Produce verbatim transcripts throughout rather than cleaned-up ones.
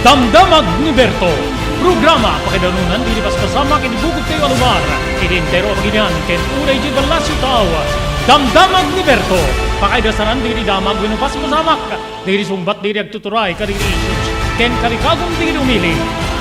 Damdamag ni Berto. Programa pakaidanunan dagiti paspasamak iti bukod tayo a lugar, iti entero a pagilian ken uray iti ballasiw tao. Damdamag ni Berto. Pakaidasanan dagiti damag wenno paspasamak, dagiti sungbat dagiti agtuturay kadagiti issues ken kalikagum dagiti umili.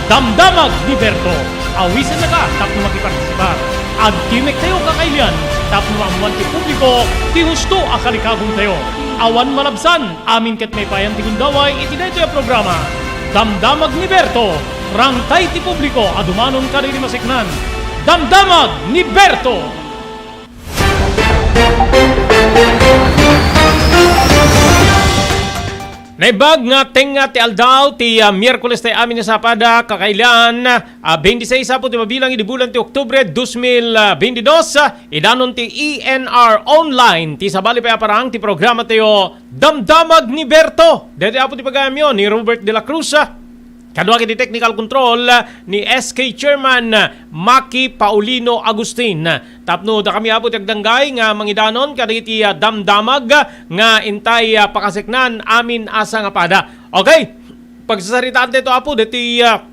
Damdamag ni Berto. Awisennaka tapno makipartisipar. Agtimek tayo kakailian tapno maammuan ti publiko ti husto a kalikagum tayo. Awan malabsan. Amin ket maipayan ti gundaway iti daytoy a programa. Damdamag ni Berto, rangtay ti publiko a dumanon kadagiti maseknan. Damdamag ni Berto! Naimbag nga tengnga ti aldaw ti, ah, Miyerkules tayo amin a sapada, kakailian, ah, twenty-six apo ti mabilang idi bulan ti Oktubre, dos mil twenty-dos, ah, idanon ti E N R Online, ti sabali pay a parang ti programa tayo, Damdamag ni Berto. Daytoy apo ti pagayamyo ni Robert de la Cruz, ah, kadua iti technical control, ah, ni S K Chairman, ah, Maki Paulino Agustin. Tapno dakami apo ti agdanggay nga mangidanon kadagiti, ah, damdamag, ah, nga intay, ah, pakaseknan amin a sangapada. Okay. Pagsasaritaan tayo apo daytoy, ah,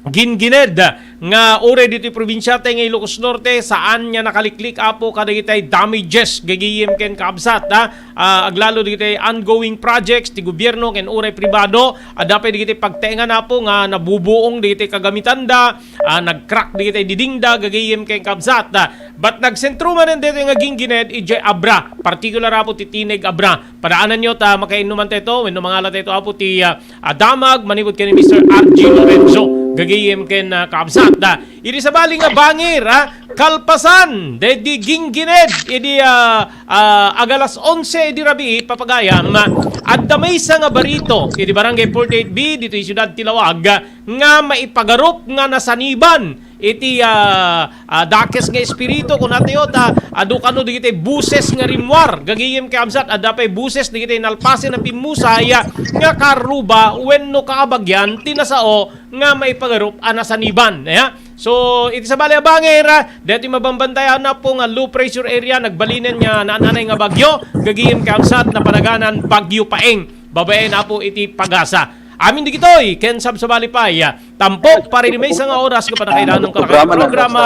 gingined nga uray ditoy probinsia tayo nga Ilocos Norte, saan nga nakaliklik apo kadagiti damages gagayem ken kaabsat, ha? Ah, aglalo dagiti ongoing projects ti gobierno ken uray pribado, adda pay dagiti pagtaengan apo nga nabubuong dagiti kagamitanda, ah, nag-crack dagiti didingda gagayem ken kaabsat, ha? But nagsentro manen daytoy nga gingined idiay Abra, partikular apo ti Tineg Abra. Padaananyo ta makainnuman tayo wenno mangala tayo apo ti, ah, ah, damag manipud ken ni Mister R G Lorenzo. Gagayem ken, ah, kaabsat, ah. Idi sabali nga bangir, ah, kalpasan, daydi gingined, idi, ah, ah, agalas onse idi rabii, papagayam, ah, adda maysa nga barito, idi Barangay forty-eight B, ditoy siudad ti Laoag, ah, nga maipagarup nga nasaniban iti, ah, ah, dakes nga espiritu, kunatayo ta, adu kano dagiti boses nga rimmuar, gagayem ken kaabsat, adda pay boses dagiti nalpasen a pimmusay, ah, nga karuba wenno kaabagyan ti nasao nga maipagarup a nasaniban, ya. So, iti sabali a bangir, ah, daytoy mabambantayan apo nga low pressure area, nagbalinen nga naan-anay nga bagyo, gagayem ken kaabsat, napanaganan Bagyo Paeng, babaen apo iti Pagasa. Amin dagitoy, ken sabsabali pay, ah, tampok para iti maysa nga oras nga pannakaidanon kadakayo ti programa,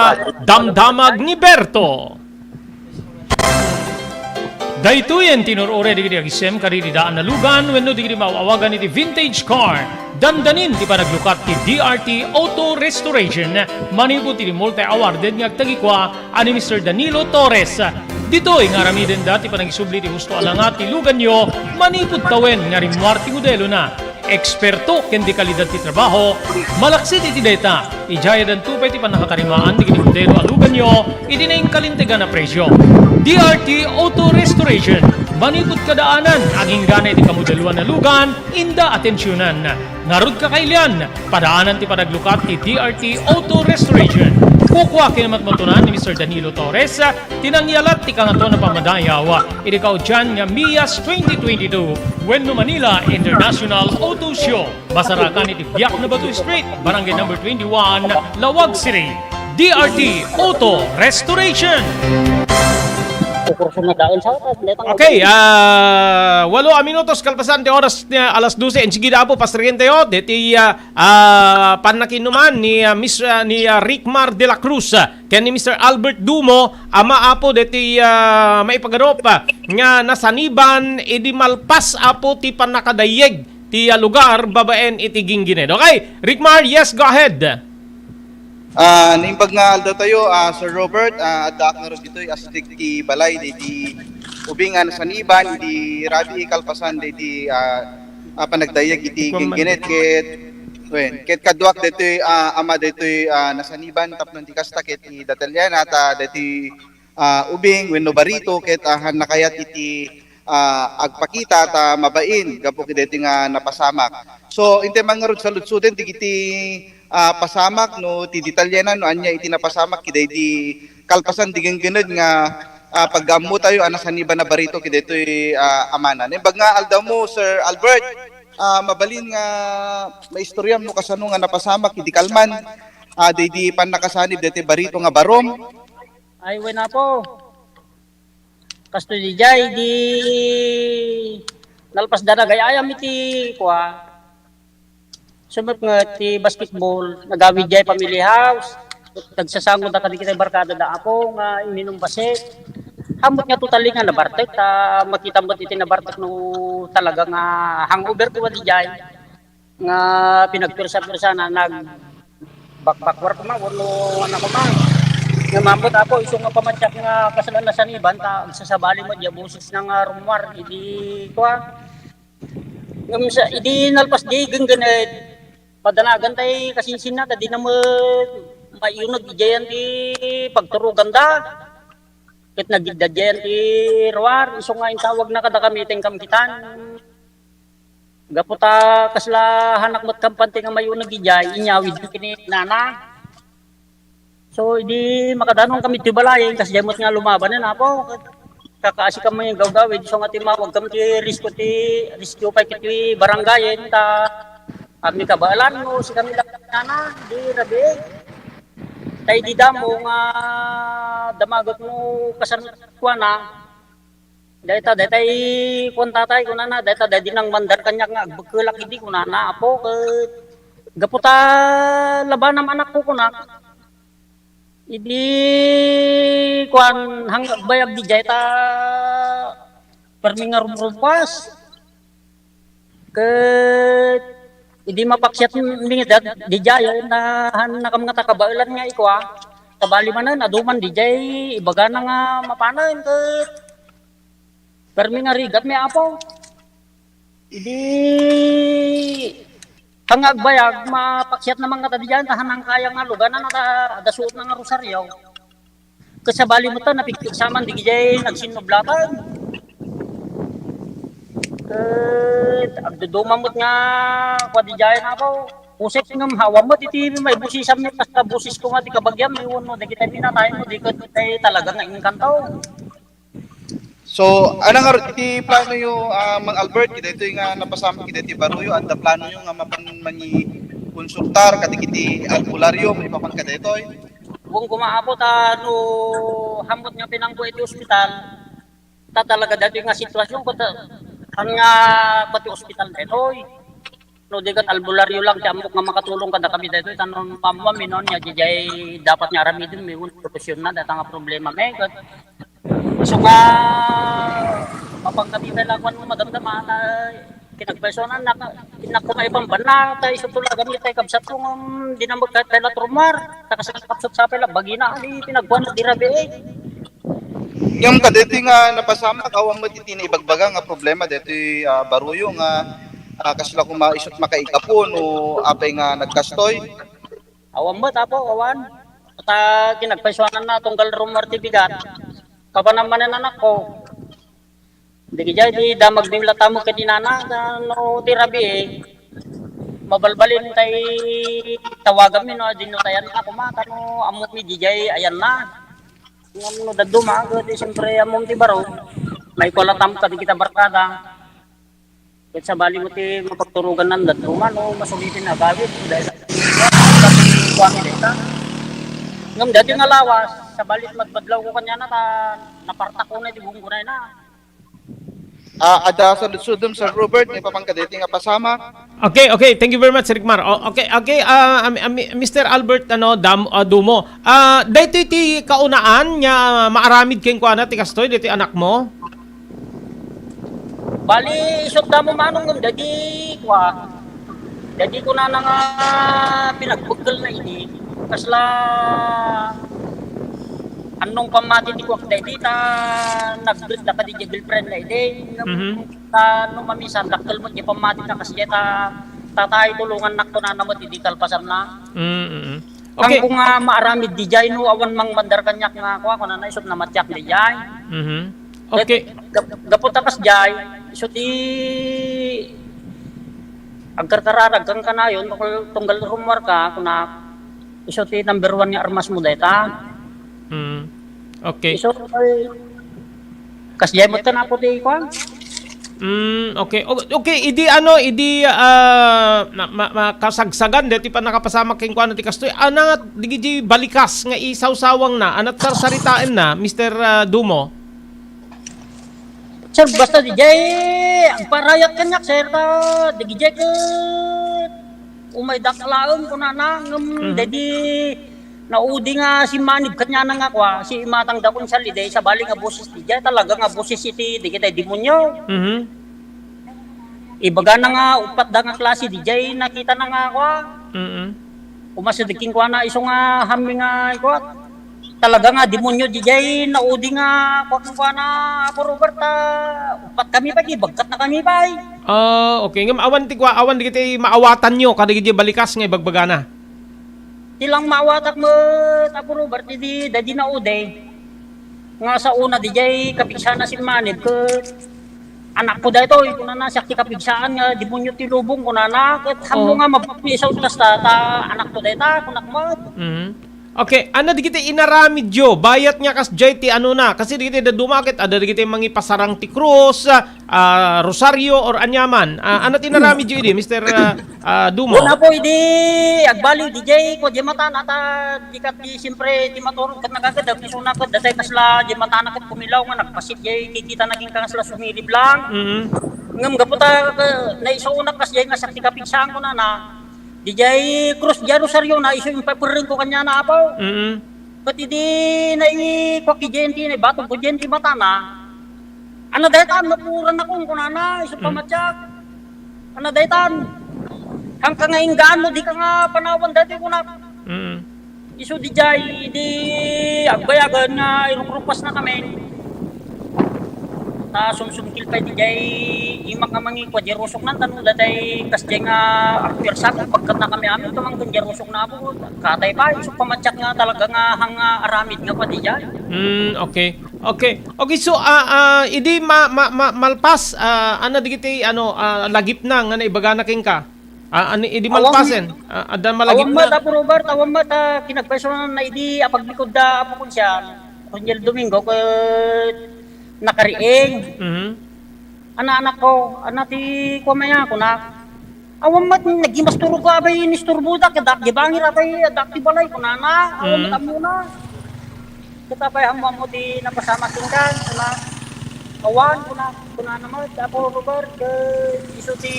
Damdamag ni Berto. Daytoyen ti nur-uray dagiti agisem kadagiti daan a lugan wenno dagiti maaw-awagan iti vintage car. Dandanin ti panaglukat ti D R T Auto Restoration manipud iti multi-awarded nga agtagikua a ni Mister Danilo Torres. Ditoy nga aramidenda ti panangisubli ti husto a langa ti luganyo manipud tawen nga rimmuar ti modelona. Eksperto ken di kalidad ti trabaho, malaksid iti dayta, idiay addanto pay ti pannakatarimaan dagiti modelo a luganyo iti nainkalintegan a presio. D R T Auto Restoration, manipud kadaanan, agingga iti kamodeloan a lugan, inda atensionan. Ngarud kakailian, padaanan ti panaglukat ti D R T Auto Restoration. Kukua ken matmatunan ni Mister Danilo Torres, ti nangyalat ti Kangatoan a Pammadayaw iti kaudian nga MIAS twenty twenty-two wenno Manila International Auto Show. Masarakan iti Biak na Bato Street, Barangay Number twenty-one, Laoag City. D R T Auto Restoration. Kukurso na daon sa oras, letang Okay, ah, walo a minutos kalpasan ti oras ni alas dose. Sige da apo, pastreken tayo. Deti, ah, ah, pannakinuman ni, ah, Miss, ah, ni, ah, Rickmar de la Cruz, ah, ken ni Mister Albert Dumo, ama apo deti, ah, maipagarup, ah, nga nasaniban idi malpas apo ti pannakadayeg ti, ah, lugar babaen iti Ginggine. Okay, Rickmar, yes, go ahead. Ah, naimbag nga aldaw tayo, ah, Sir Robert, ah, addaak ngarud ditoy, asideg ti balay, di, di ubing nga nasaniban, di rabii kalpasan, di, di, ah, ah, panagdayeg iti Ginggine, ket, wen, ket kaduak ditoy, ah, ama ditoy, ah, nasaniban, tapno di kasta, ket idatalyan, at, ah, ditoy, ah, ubing, wenno barito, ket, ah, han nakayat iti, ah, agpakita ta mabain gapu kadaytoy nga napasamak. So, intay man ngarud saludsuden dagiti, ah, pasamak no ti detalyenan no ania iti napasamak kadaydi kalpasan di Ginggine nga, ah, pag-ammo tayo a nasaniban a barito kadaytoy, ah, amana. Naimbag nga aldawmo, Sir Albert, ah, mabalin nga maistoryam no kasano nga napasamak idi kalman, ah, daydi pannakasanib daytoy barito nga barom. Ay, wen, Apo. Kastoy diay, di nalpas da nagay-ayam iti kua. Sumep nga ti basketball, nagawid jay family house. Nagsasango da kadi kita barkada da apo nga iminum basket. Amot nga totally nga nabartek, ta makita met iti nabartek no talaga nga hangover ko di jay. Nga pinagpirsa-pirsa na nag bakbak war kuma, wano anak ko pa. Nga mamot apo, isu nga pamatyak nga kasla nasaniban, ta agsasabali mo, diya boses na nga rumwar, idi kwa. Ngem sa, idi nalpas di genggened, padanagan tay kasinsinna, ta di na met maiyuneg idiayan ti pagturugan da. Ket nagidda diayan ti ruar, isu nga intawag na kadakami ti kamkitan. Gapu ta kasla hanak met kampante nga mayuneg idiay, inyawid ken ni nana. So, idi makadanon kami ti balayen, kasdiay met nga lumabanen, apo. Kakaasi kami gawgawid, isu nga timmawag kami ti rescue ti, rescue pay iti barangayen, ta kami kabaelan, no, si kami lang nana, di rabi. Tay di damo nga damaget no kasano kuana, dayta, dayta i kuan tatay, kunana, dayta, daydi nang mandar kaniak nga agbekkelak idi, kunana, apo, ket gapu ta labanam anakko, kunak. Idi kuan, hanggang agbayag di jay ta permi nga rumrumpas. Ket idi mapaksiat mi da, di jay, na, nakam nga takabaelan nga ikua. Kabali manen, adu man di jay, ibagana nga mapanen, ket permi nga rigat mi, apo. Idi, hanggang agbayag, mapaksiat naman nga ta di jay, ta hanang kaya nga luganan, ta adda suot na nga rosaryo. Ket sabali met ta, napigpigsa man di jay nagsinnublatan. Ket agduduma met nga kua di jay na ako. Pusek ngem hawa met iti maibusisam met kasta busis ko nga ti kabagiam, iwan mo dagiti pinatay mo, di ket tay talaga nga inkanto. So, ano nga iti plano yo, ah, Mang Albert, kadaytoy nga napasamak kadaytoy baruyo, adda plano yo nga mapan mangikonsultar kadagiti albularyo maipapan kadaytoy? Wen kumaapo ta no hammot nga pinangko iti ospital, ta talaga daytoy nga sitwasyon ko ta, an nga pati ospital daytoy. No, di ket albularyo lang ti ammok nga makatulong kadakami daytoy, ta no maammoami no ania, diay dapat nga aramiden mi, wen solusyon na dayta nga problema mi. Ket isu nga mapangkami pay lakuan mo madamdama, ta kinagpaysuanan na, innak ko nga ibambanna, ta isu to lagam itay kabsat ko ngem di na magkayat pay la trumar, ta kasla kapsat sa pay la bagina, di pinagkuan di rabii. Ngem kadaytoy nga napasamak, awan met iti naibagbaga nga problema daytoy, ah, baruyo nga, ah, kasla koma isut' makaigapu no apay nga nagkastoy? Awan met, apo, awan. Ta kinagpaysuanan na tunggal rumor ti bigat. Kapanan manen anakko. Dagijay ti damag ni ulatamo ken inana, ta no ti rabii, mabalbalin tay tawaganmi no, dinno tayan na koma, ta no ammomi dijay ayanna. Ngem no dadduma, ket siyempre, ammom ti baro, maikulatam kadagita barkada. Ket sabali mo ti mapagturogan nan dadduma, no, masulitin nga agawid, dahil sa kuwan, dayta. Ngem dati nga lawas, sabali ti madpadlaw ko kaniana, ta napartak ko na ti bunggunay na. Ah, adda saludsodem, Sir Robert, maipapan kadaytoy nga pasamak. Okay, okay. Thank you very much, Rick Mar. Oh, okay, okay. Ah, am- am- Mister Albert, ano, Dam, ah, Dumo. Ah, daytoy ti kaunaan nga maaramid kenkuana ti kastoy, daytoy anak mo? Bali, isut' damo manong ngem dadi, kwa. Dadi ko na nga pinagbekkel na idi. Kasla, annong pammati ti kuak daydi, ta nag-break da kadi girlfriend na idi. Ngem Mhm. ta no mamisan, dakkel met di pammati ta, kasdiay ta, tatay, tulongannak kunana met idi kalpasanna. Mm, mm. Okay. Angko nga maaramid dijay no awan mangmandar kaniak nga kua, kunana, isut' namatiak dijay. Mhm. Okay. Gap-, gapu ta kasdiay, isu ti agkarkararag kan kanayon, tunggal, tunggal rummuar ka, kuna, isu ti number one nga armas mo dayta. Mm. Okay. Isu, ay, kasdiay met kan apo ti kuan. Mm, okay. O-, okay, idi ano, idi, ah, na-, ma-, makasagsagan daytoy pannakapasamak kenkuana ti kastoy. Ania nga dagiti balikas nga isaw-sawangna, ania ti sarsaritaenna, Mister, ah, Dumo? Sir, basta dijay agparayat kaniak, sir, ta dagijay ket Umaydak laeng kunana, ngem Mhm. daydi naudi nga simmanib kaniana nga kua, si imatang da kung sali, day, sabali nga boses didiay, talaga nga boses iti dagiti demonio. Mhm. Ibagana nga uppat da nga klase didiay, nakitana nga kua. Mhm. Umasideg kenkuana, isu nga hammi nga kua. Talaga nga demonio didiay, naudi nga kua kenkuana, Apo Robert, ta uppat kami pay, ibagkatna kami pay. Ah, okay. Ngem awan ti kua, awan dagiti maawatanyo kadagiti balikas nga ibagbagana? Ti lang maawatak met, Apo Robert, idi daydi naudi. Nga sa una, didiay kapigsana simmanib ket anakko daytoy, kunana, siak ti kapigsaan nga demonio ti lubong, kunana, ket hammo Oo. nga mabakmi saut kasta, ta anakko dayta, kunak met. Mhm. Okay, ano dagiti inaramidyo? Bayat nga kasdiay ti ano na, kasi dagiti dadduma ket adda dagiti mangipasarang ti krus, ah, rosario or aniaman. Ah, ano ti inaramidyo idi, Mister, ah, ah, Dumo? Una po, idi agbaliw didiay, kua diay matana, ta di kat di, siyempre, di maturog ket nagagedek, isuna ket datay kasla diay matana ket kumilaw nga nagpasit diay, kikitana ken kasla sumilib lang. Mhm. Ngem gapu ta, ka-, naisuna kasdiay nga siak ti kapigsaan, kunana, didiay krus, diay rosario na, isu impaperreng ko kaniana, Apo. Mhm. Ket idi naikuak idiay ti, naibatog ko diay ti matana, "Ano daytan, napuran akon," kunana, isu Mm. pamatiak. "Ano daytan? Hangka nga inggaan mo, dika nga panawan daytoy," kunak. Mm. Isu didiay, idi agbayagen nga irukrukpas na kami. Ta sumsumkil pay didiay imak nga mangikua diay rusokna, ta no datay kasdiay nga agpuersa, agpagkatna kami amin, ta mangken diay rusokna, Apo, katay pay, isu pamatiak nga talaga nga hang nga aramid nga padi diay. Hmm, okay. Okay. Okay, so, ah, ah, idi ma-, ma-, ma-, malpas, ah, ano dagiti, ano, ah, lagipna nga naibagana kenka? Ah, ani, idi Awan, malpasen? Ah, adda awan malagipna? Met, Apo Robert, awan met, ah, kinagpayso na idi apaglikod da, Apo Konsyal, Roniel Domingo, ket nakariing. Mhm. "Ana, anakko, ana ti kuam aya?" kunak. "Awan met, nagimasturog ko, abay, inisturbo da, ket adda diay bangir, abay, adda ti balay," kunana. "Awan met Mm. ammona." Ket apay ammo-ammo ti napasamak kenka, kuna, awan, kuna, kunana met, Apo Robert, ket isu ti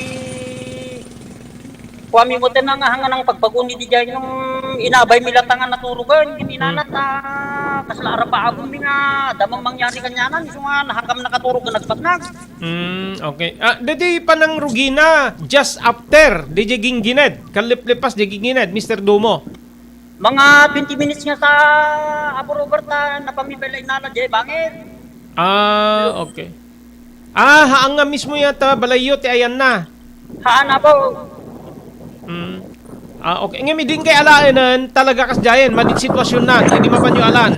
kuami met nga hangan pagpaguni didiay ngem inabaymi latta nga naturogen, ket inana Hmm. ta kasla arapaagummi nga adda man mangyari kaniana, isu nga nahakam nakaturog nga nagbaknag. Hmm, okay. Ah, daydi panangrugina, just after, didiay ginggined, kalliplipas diay ginggined, Mister Dumo. Mga twenty minutes nga sa Apo Robert, ah, napamibelay na na diay bangir. Ah, okay. Ah, haan nga mismo yata balayyo ti ayanna. Haan, Apo. Mm. Ah, okay. Ngem idi kay alaenen, talaga kasdiayen, madi ti sitwasyon na, idi mapanyo alan.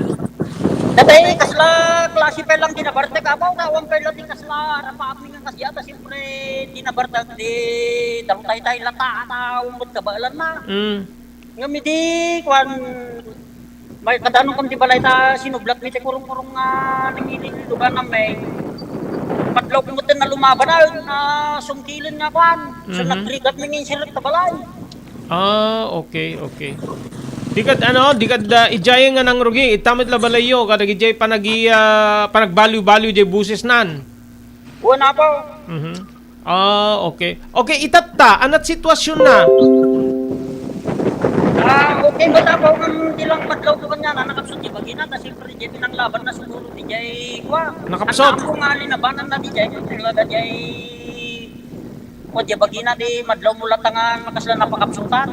Datay kasla klase pay lang dinabartek, Apo, ta awan pay lang ti kasla arapaami nga kasdiay, ta siyempre, dinabartek, di, dalutaytay latta, ta, umot kabaelan na. Mm. Ngem idi, kuan, may kadanongkon ti balay ta sinublatmi ti kurong-kurong nga nangilin lugar na may padlawko met nga lumaban, ay, na sungkilen nga kuan. So, Mhm. nagrigatmi nga insiret ta balay. Ah, okay, okay. Di kad, ano, di kad, ah, idiay nga nangrugi, ita met la balayyo, kadagiti panagi-, ah, panagbaliw-baliw diay boses nan. Wen, Apo. Mhm. Ah, okay. Okay, itatta, anat sitwasyon na? Ah, okay, bata po, ngem di lang padlawko kaniana, nakapsut diay bagina, ta siyempre, diay pinanglaban na siguro, diay kua. Nakapsut? Ang ako nga linabanan na diay, talaga diay, o, diay bagina, di madlawmo latta nga nakasla napakapsutan.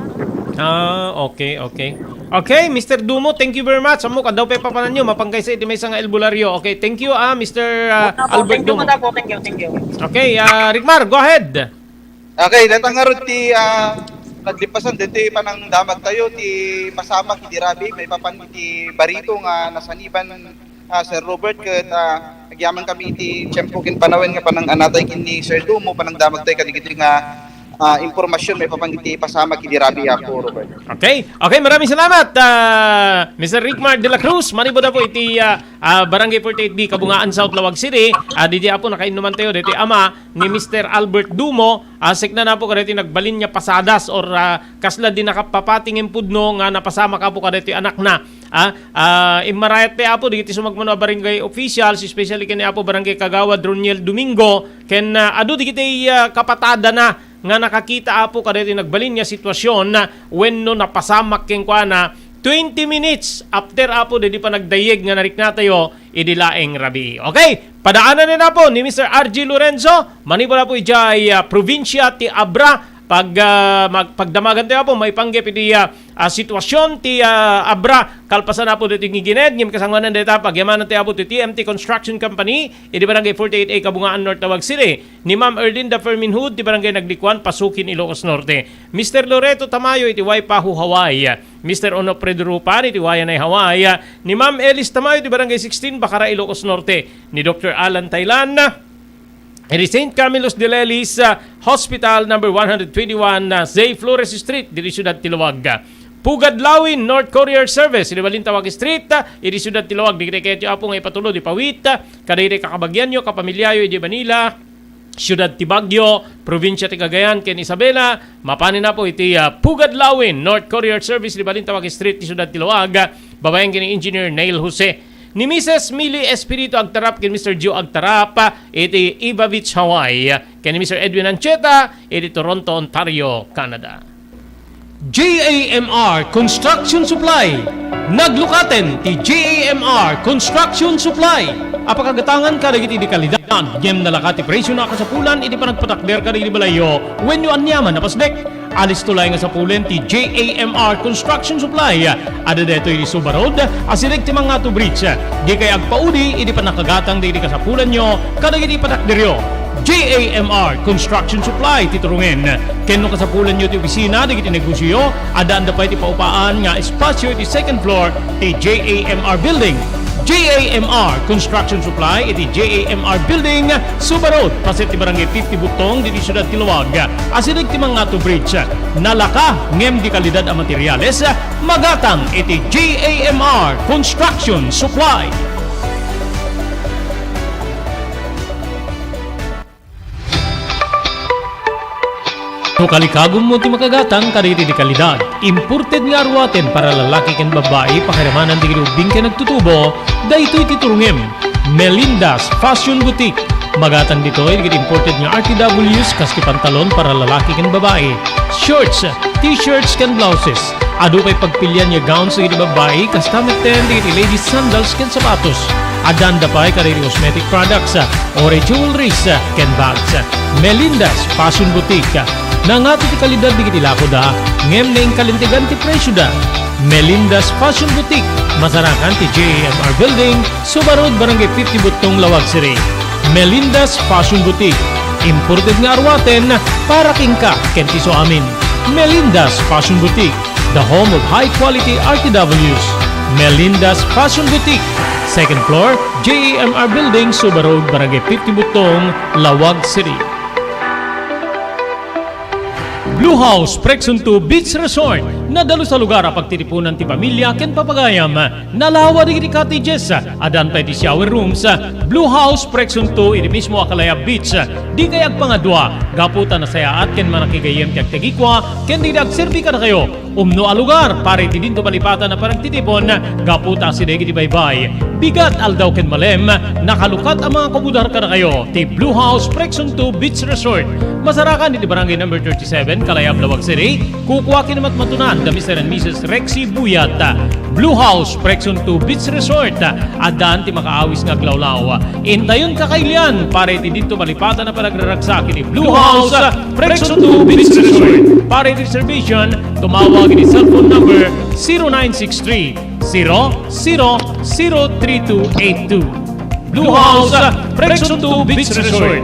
Ah, okay, okay. Okay, Mister Dumo, thank you very much. Ammok, adda pay papananyo, mapankaisa iti maysa nga albularyo. Okay, thank you, ah, Mister, ah, Opo, Albert thank you, Dumo. Madam, po. Thank you, thank you. Okay, ah, Rigmar, go ahead. Okay, dayta ngarud ti, ah, naglepasan ditoy panangdamag tayo, ti pasamak idi rabii, maipapan iti barito nga nasaniban, ah, Sir Robert, ket, ah, agyaman kami iti tiempo ken panawen nga pananganatay ken ni Sir Dumo, panangdamag tayo kadagitoy nga, ah, impormasyon maipapan iti pasamak idi rabii, Apo Robert. Okay. Okay, maraming salamat, ah, Mister Rigmar de la Cruz. Manipud, Apo, iti, ah, ah, Barangay forty-eight B, Kabungaan South, Laoag City. Ah, didiay, Apo, nakainnuman tayo ditoy ama ni Mister Albert Dumo. Ah, sikna na, Apo, kadaytoy nagbalin nga pasadas or, ah, kasla di nakapapati nga impudno nga napasamak, Apo, kadaytoy anakna. Ah, ah, immarayat ti, Apo, dagiti sumagmamano a barangay officials, especially ken ni Apo Barangay Kagawad Roniel Domingo, ken, ah, adu dagiti, ah, kapatadana nga nakakita, Apo, kadaytoy nagbalin nga sitwasyon, wenno napasamak kenkuana twenty minutes after, Apo, daydi panagdayeg nga nariknatayo idi laeng rabii. Okay, padaanan ni, Apo, ni Mister R G Lorenzo, manipud, Apo, idiay, ah, probinsia ti Abra, pag, ah, mag-, pagdamagan tayo, Apo, maipanggep iti, ah, ah, sitwasyon ti, ah, Abra, kalpasan, Apo, ditoy ngigined, ngem kasangoanan dayta, pagyamanan tayo, Apo, ti T M T Construction Company, idi Barangay forty-eight A, Kabungaan, North Laoag City. Ni Ma'am Erlinda Ferminhud ti Barangay Naglikuan, Pasukin, Ilocos Norte. Mister Loreto Tamayo iti Waipahu, Hawaii. Mister Onofredo Rupan iti Waianae, Hawaii. Ni Ma'am Elis Tamayo ti Barangay sixteen, Bacara, Ilocos Norte. Ni Doktor Alan Tailan iti Saint Camillus de Lelis, ah, Hospital number one hundred twenty-one, ah, Zay Flores Street, ditoy siudad ti Laoag. Pugad Lawin, North Courier Service, iti Balintawak Street, ah, iti siudad ti Laoag. Dagiti kayatyo, Apo, nga ipatulod, ipawit, ah, kadagiti kakabagianyo, kapamiliayo, iti Manila, siudad ti Baguio, probinsia ti Cagayan ken Isabela, mapanen, Apo, iti, ah, Pugad Lawin, North Courier Service, iti Balintawak Street, ti siudad ti Laoag, babaen ken ni Engineer Neil Jose. Ni Missus Millie Espiritu Agtarap ken Mister Joe Agtarap, ah, iti Iba Beach, Hawaii, ken ni Mister Edwin Ancheta, iti Toronto, Ontario, Canada. J A M R Construction Supply. Naglukaten ti J A M R Construction Supply a pakagatangan kadagiti di kalidad, ngem nalaka ti presio a kasapulan iti panagpatakder kadagiti balayyo wenno aniaman a pasdek. Alisto laeng a sapulen ti J A M R Construction Supply. Adda daytoy iti Suba Road, asideg ti Mangato Bridge. Dikay agpaudi iti pannakagatang dagiti kasapulanyo kadagiti patakderyo. J A M R Construction Supply ti turongen. Ken no kasapulanyo ti opisina dagiti negosioyo, addaanda pay ti paupaan nga espasio iti second floor ti J A M R Building. J A M R Construction Supply iti J A M R Building, Suba Road, paset ti Barangay fifty Butong, ditoy siudad ti Laoag, asideg ti Mangato Bridge. Nalaka ngem di kalidad a materiales, magatang iti J A M R Construction Supply. No kalikagummo ti makagatang kadagiti di kalidad, imported nga aruaten para lalaki ken babbai, pakiramanan dagiti ubbing ken agtutubo, daytoy ti turongem. Melinda's Fashion Boutique. Magatang ditoy dagiti imported nga R T Ws kas ti pantalon para lalaki ken babbai, shorts, t-shirts ken blouses. Adu pay pagpilian nga gowns dagiti babbai, kasta metten dagiti ladies sandals ken sapatos. Addaanda pay kadagiti cosmetic products, ore jewelries, ken bags. Melinda's Fashion Boutique. Nangato ti kalidad dagiti lakoda, ngem naingkalintegan ti presioda. Melinda's Fashion Boutique, masarakan ti J A M R Building, Suba Road, Barangay fifty Butong, Laoag City. Melinda's Fashion Boutique, imported nga aruaten para kenka ken ti isuamin. Melinda's Fashion Boutique, the home of high quality R T Ws. Melinda's Fashion Boutique, second floor, J A M R Building, Suba Road, Barangay fifty Butong, Laoag City. Blue House Preksunto Beach Resort. Nadalus a lugar a pagtitipunan ti pamilya ken papagayam. Nalawa dagiti cottages. Addan pay ti shower rooms. Blue House Preksunto iti mismo a Kalayab Beach. Dikay agpangadua gapu ta nasayaat ken manakigayyem ti agtagikua ken dagiti agserbi kadakayo. Umno a lugar para iti dinto malipatan a panagtitipon gapu ta asideg iti baybay, bigat, aldaw ken malem, nakalukat a mga kabudar kadakayo ti Blue House Preksunto Beach Resort. Masarakan iti Barangay Number thirty-seven, Kalayab, Laoag City. Kukua ken matmatunan da Mister and Missus Rexy Buyat. Blue House Preksunto Beach Resort. Addan ti makaawis nga aglawlaw. Intayon kakailian para iti dinto malipatan a panagraragsak iti Blue House Preksunto Beach Resort. Para iti reservation, tumawag iti cellphone number zero nine six three, zero zero zero three two eight two. Blue House Preksunto Beach Resort.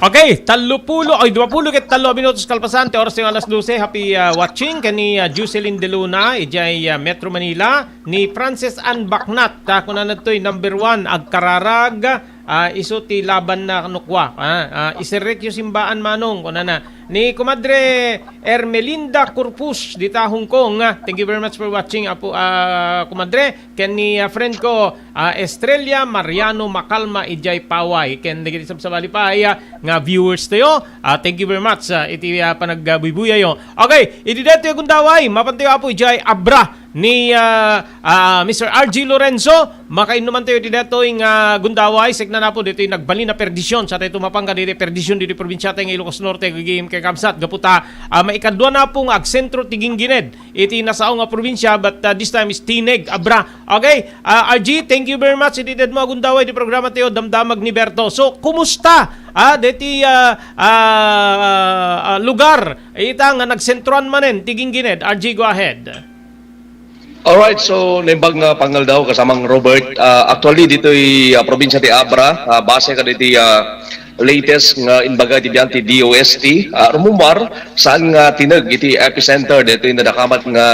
Okay, tallo pulo, ay, dua pulo ket tallo a minutos kalpasan ti oras ti alas dose. Happy, ah, watching ken ni, ah, Jocelyn De Luna, idiay, ah, Metro Manila, ni Frances Ann Bacnat, ta, kunana ditoy, number one, agkararag, ah, isu ti labanna no kua, ah, ah, iserrekyo simbaan, Manong, kunana. Ni Kumadre Ermelinda Corpus, dita Hong Kong, ah, thank you very much for watching, Apo, ah, Kumadre. Ken ni, ah, friend ko, ah, Estrella Mariano Macalma idiay Paway. Ken dagiti sabsabali pay, ah, nga viewers tayo, ah, thank you very much, ah, iti, ah, panagbuybuyayyo. Okay, iti daytoy a gundaway, mapantayo, Apo, idiay Abra, ni, ah, ah, Mister R G Lorenzo. Makainnuman tayo ti detoy nga gundaway, saan nga napo ditoy nagbalin a perdisyon. Sa tayo tumapang ka ditoy perdisyon ditoy probinsyatayo nga Ilocos Norte, gagayem kakabsat. Gapu ta, ah, maikadua napo nga agsentro ti ginggined iti nasao nga probinsya, but, ah, this time is Tineg, Abra. Okay, ah, R G, thank you very much. Iti dayta mo a gundaway ti programa tayo, Damdamag ni Berto. So, kumusta, ah, deti, ah, ah, ah, lugar ita nga nagsentroan manen ti ginggined? R G, go ahead. Alright, so naimbag nga pangaldaw, kasamang Robert. Ah, actually, ditoy, ah, probinsya ti Abra, ah, base kaditi, ah, latest nga imbaga iti biag ti D O S T, ah, rumumar, saan nga tineg iti epicenter ditoy nadakamat nga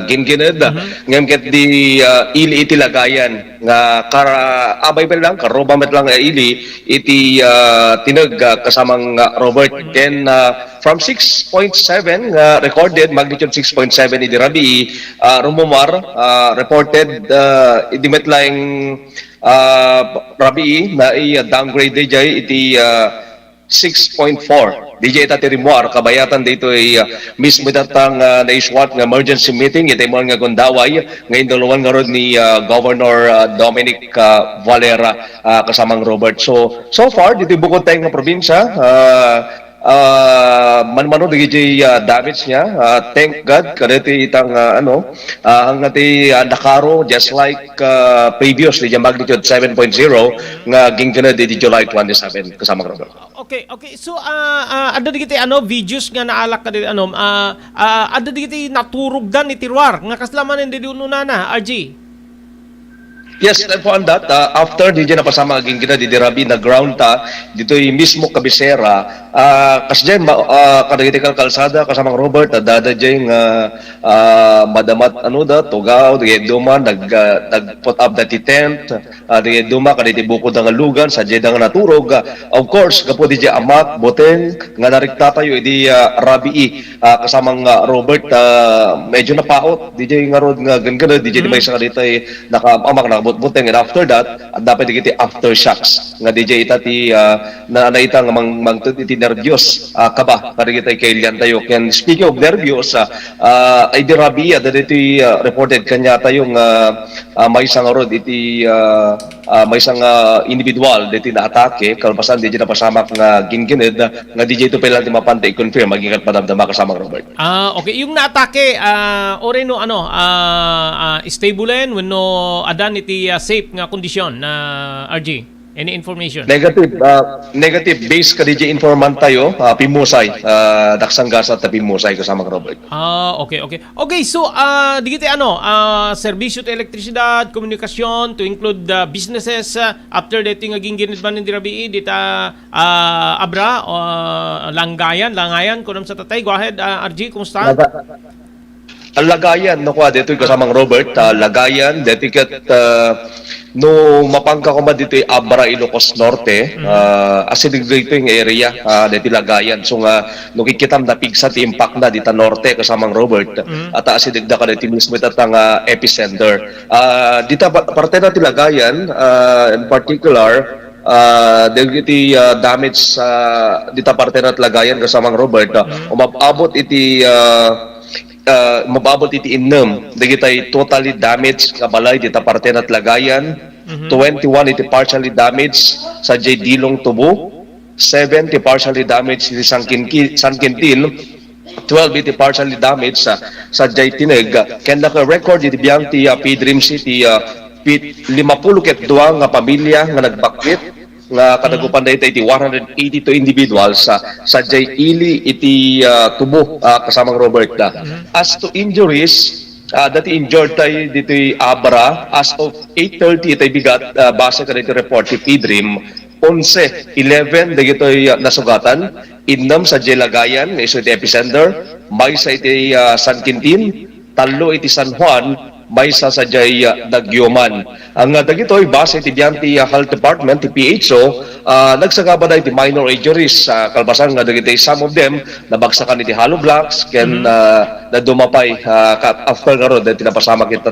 ginggined. Mhm. Ngem ket di, ah, ili iti Lagayan nga kara-, abay pa lang, karuba met lang nga ili iti, ah, tineg, ah, kasamang, ah, Robert. Mhm. Ken, ah, from six point seven nga recorded, magnitude six point seven idi rabii, ah, rumumar, ah, reported, ah, idi met laeng, ah, rabii, nai-downgrade daydiay iti, ah, six point four. Daydiay ita ti rimmuar, kabayatan daytoy, ah, mismo ita nga naisyuan nga emergency meeting iti rimmuar nga gundaway nga induluan ngarud ni, ah, Governor, ah, Dominic, ah, Valera, ah, kasamang Robert. So, so far, ditoy bukod tayo nga probinsya, ah, ah, manmano dagiti, ah, damage niya. Ah, thank God, kadagiti itang, ah, ano, ah, hanggang ti, ah, Nakaro, just like, ah, previous, di magnitude seven point zero nga ginggined di July twenty-seven, kasamang Robert. Okay, okay. So, ah, ah, adda dagiti, ano, videos nga naalak kadagiti, ano, ah, ah, adda dagiti naturogdan iti ruar nga kasla manen didi ununana, R G? Yes, and for that, ah, after di napasamak nga ginggined idi rabii, nag-ground ta ditoy mismo kabisera, ah, kasdiay ma-, ah, kadagiti kalkalsada, kasamang Robert, adda daydiay nga, ah, madamat, ano da, tugaw, dagiti duma, nag-, ah, nag-put up da ti tent, ah, dagiti duma, kadagiti bukod da nga lugan, sadiay da nga naturog. Ah, of course, gapu daydiay amak, buteng, nga narikta tayo idi, ah, rabii, ah, kasamang, ah, Robert, ah, medyo napaot, daydiay ngarud nga ginggined, daydiay di Mm. maysa kadagiti naka-, amak, nakabutbuteng, and after that, adda pay dagiti aftershocks, nga daydiay ita ti, ah, na, na ita nga mang-, mangted iti nerbios, ah, kaba, kadagiti kailian tayo. Ken speaking of nerbios, ah, ah, idi rabii, adda daytoy, ah, reported kaniatayo nga, ah, maysa ngarud iti, ah, ah, maysa nga individual daytoy naatake, kalpasan daydiay napasamak nga ginggined, nga daydiay ito pay lang ti mapan ta i-confirm, agingga ti madamdama, kasamang Robert. Ah, okay. Yung naatake, ah, uray no, ano, ah, ah, stable wenno addan iti, ah, safe nga kondisyon, ah, R G? Any information? Negative, ah, negative. Based kadaydiay informant tayo, ah, pimmusay, ah, daksanggasat ta pimmusay, kasamang Robert. Ah, okay, okay. Okay, so, ah, dagiti, ano, ah, serbisyo ti elektrisidad, komunikasyon, to include, ah, businesses, ah, after daytoy nga ginggined manen idi rabii, dita, ah, Abra, ah, Langgayan, Langayan, kunam sa tatay. Go ahead, ah, R G, kumusta? Laga-, Lagayan, no, kua, daytoy kasamang Robert, ah, Lagayan, daytoy ket, ah, no, mapanka koma daytoy Abra, Ilocos Norte, Mm. ah, asideg daytoy nga area, ah, daytoy Lagayan. So nga, no, kikitam, napigsa ti impact na dita norte, kasamang Robert, Mm. at asideg da kadaytoy mismo ita nga epicenter. Ah, dita pa-, parte na ti Lagayan, ah, in particular, ah, dagiti, ah, damage sa dita parte na ti Lagayan, kasamang Robert, ah, Mm. umab-abot iti, ah, ah, umab-abot iti innem dagiti totally damage nga balay dita parte na ti Lagayan, Mhm. twenty-one iti partially damage sadiay Dilong, Tubo, seven ti partially damage iti San Quinqui-, San Quintin, twelve iti partially damage sa, sadiay Tineg, ken naka-record iti biag ti, ah, PDRRMC ti, ah, pit-, limapulo ket dua nga pamilia nga nagbakwit, nga kadagupan dayta iti one hundred eighty-two individuals, ah, sadiay ili iti, ah, Tubo, ah, kasamang Robert, ah. Mhm. As to injuries, ah, dati injured tayo ditoy Abra, as of eight thirty itay bigat, ah, base kadaytoy report ti PDRRM, onse, eleven dagitoy, ah, nasugatan, innem sadiay Lagayan, nga isu iti epicenter, maysa iti, ah, San Quintin, tallo iti San Juan, maysa sadiay, ah, Daguioman. Ang, ah, dagitoy, base iti biag ti, ah, Health Department, ti P H O, ah, nagsagaba da iti minor injuries, ah, kalpasan nga dagitoy, some of them, nabagsakan iti hollow blocks, ken, Mhm. ah, naduma pay, ah, ka-, after ngarud, dagiti napasamak ita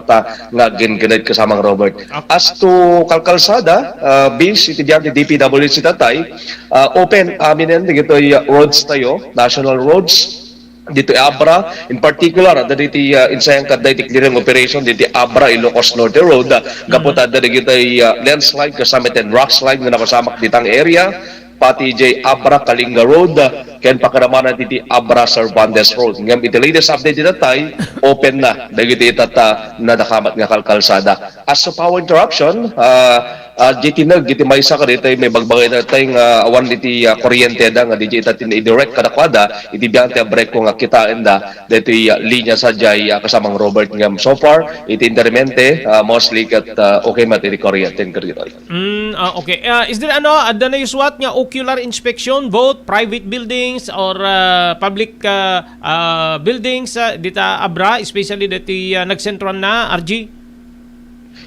nga ginggined, kasamang Robert. Okay. As to kalkalsada, ah, based iti biag ti D P W H ita tay, ah, open aminen dagitoy, ah, roads tayo, national roads, ditoy Abra. In particular, adda ditoy, ah, insayang kadda iti clearing operation ditoy Abra, Ilocos Norte Road, ah, gapu ta adda dagitoy, ah, landslide kasama iti rock slide nga napasamak ditang area, pati jay Abra Kalinga Road, ah, ken pakadamana ditoy Abra Cervantes Road. Ngem iti latest update ita tay, open na dagiti ita ta nadakamat nga kalkalsada. As to power interruption, ah, ah, diay tineg iti maysa kadaytoy may bagbaga ita tay nga awan iti, ah, kuryente da nga diay ita tin-, i-direct kadakuada iti biag ti abreko nga kitaen da daytoy, ah, linya sadiay, ah, kasamang Robert ngem so far iti intermente, ah, mostly ket, ah, okay met iti kuryente kadaytoy. Mm, ah, okay. Ah, is there, ano, adda naysuat nga ocular inspection, both private buildings or, ah, public, ah, ah, buildings, ah, dita Abra, especially dati, ah, nagsentroan na, R G?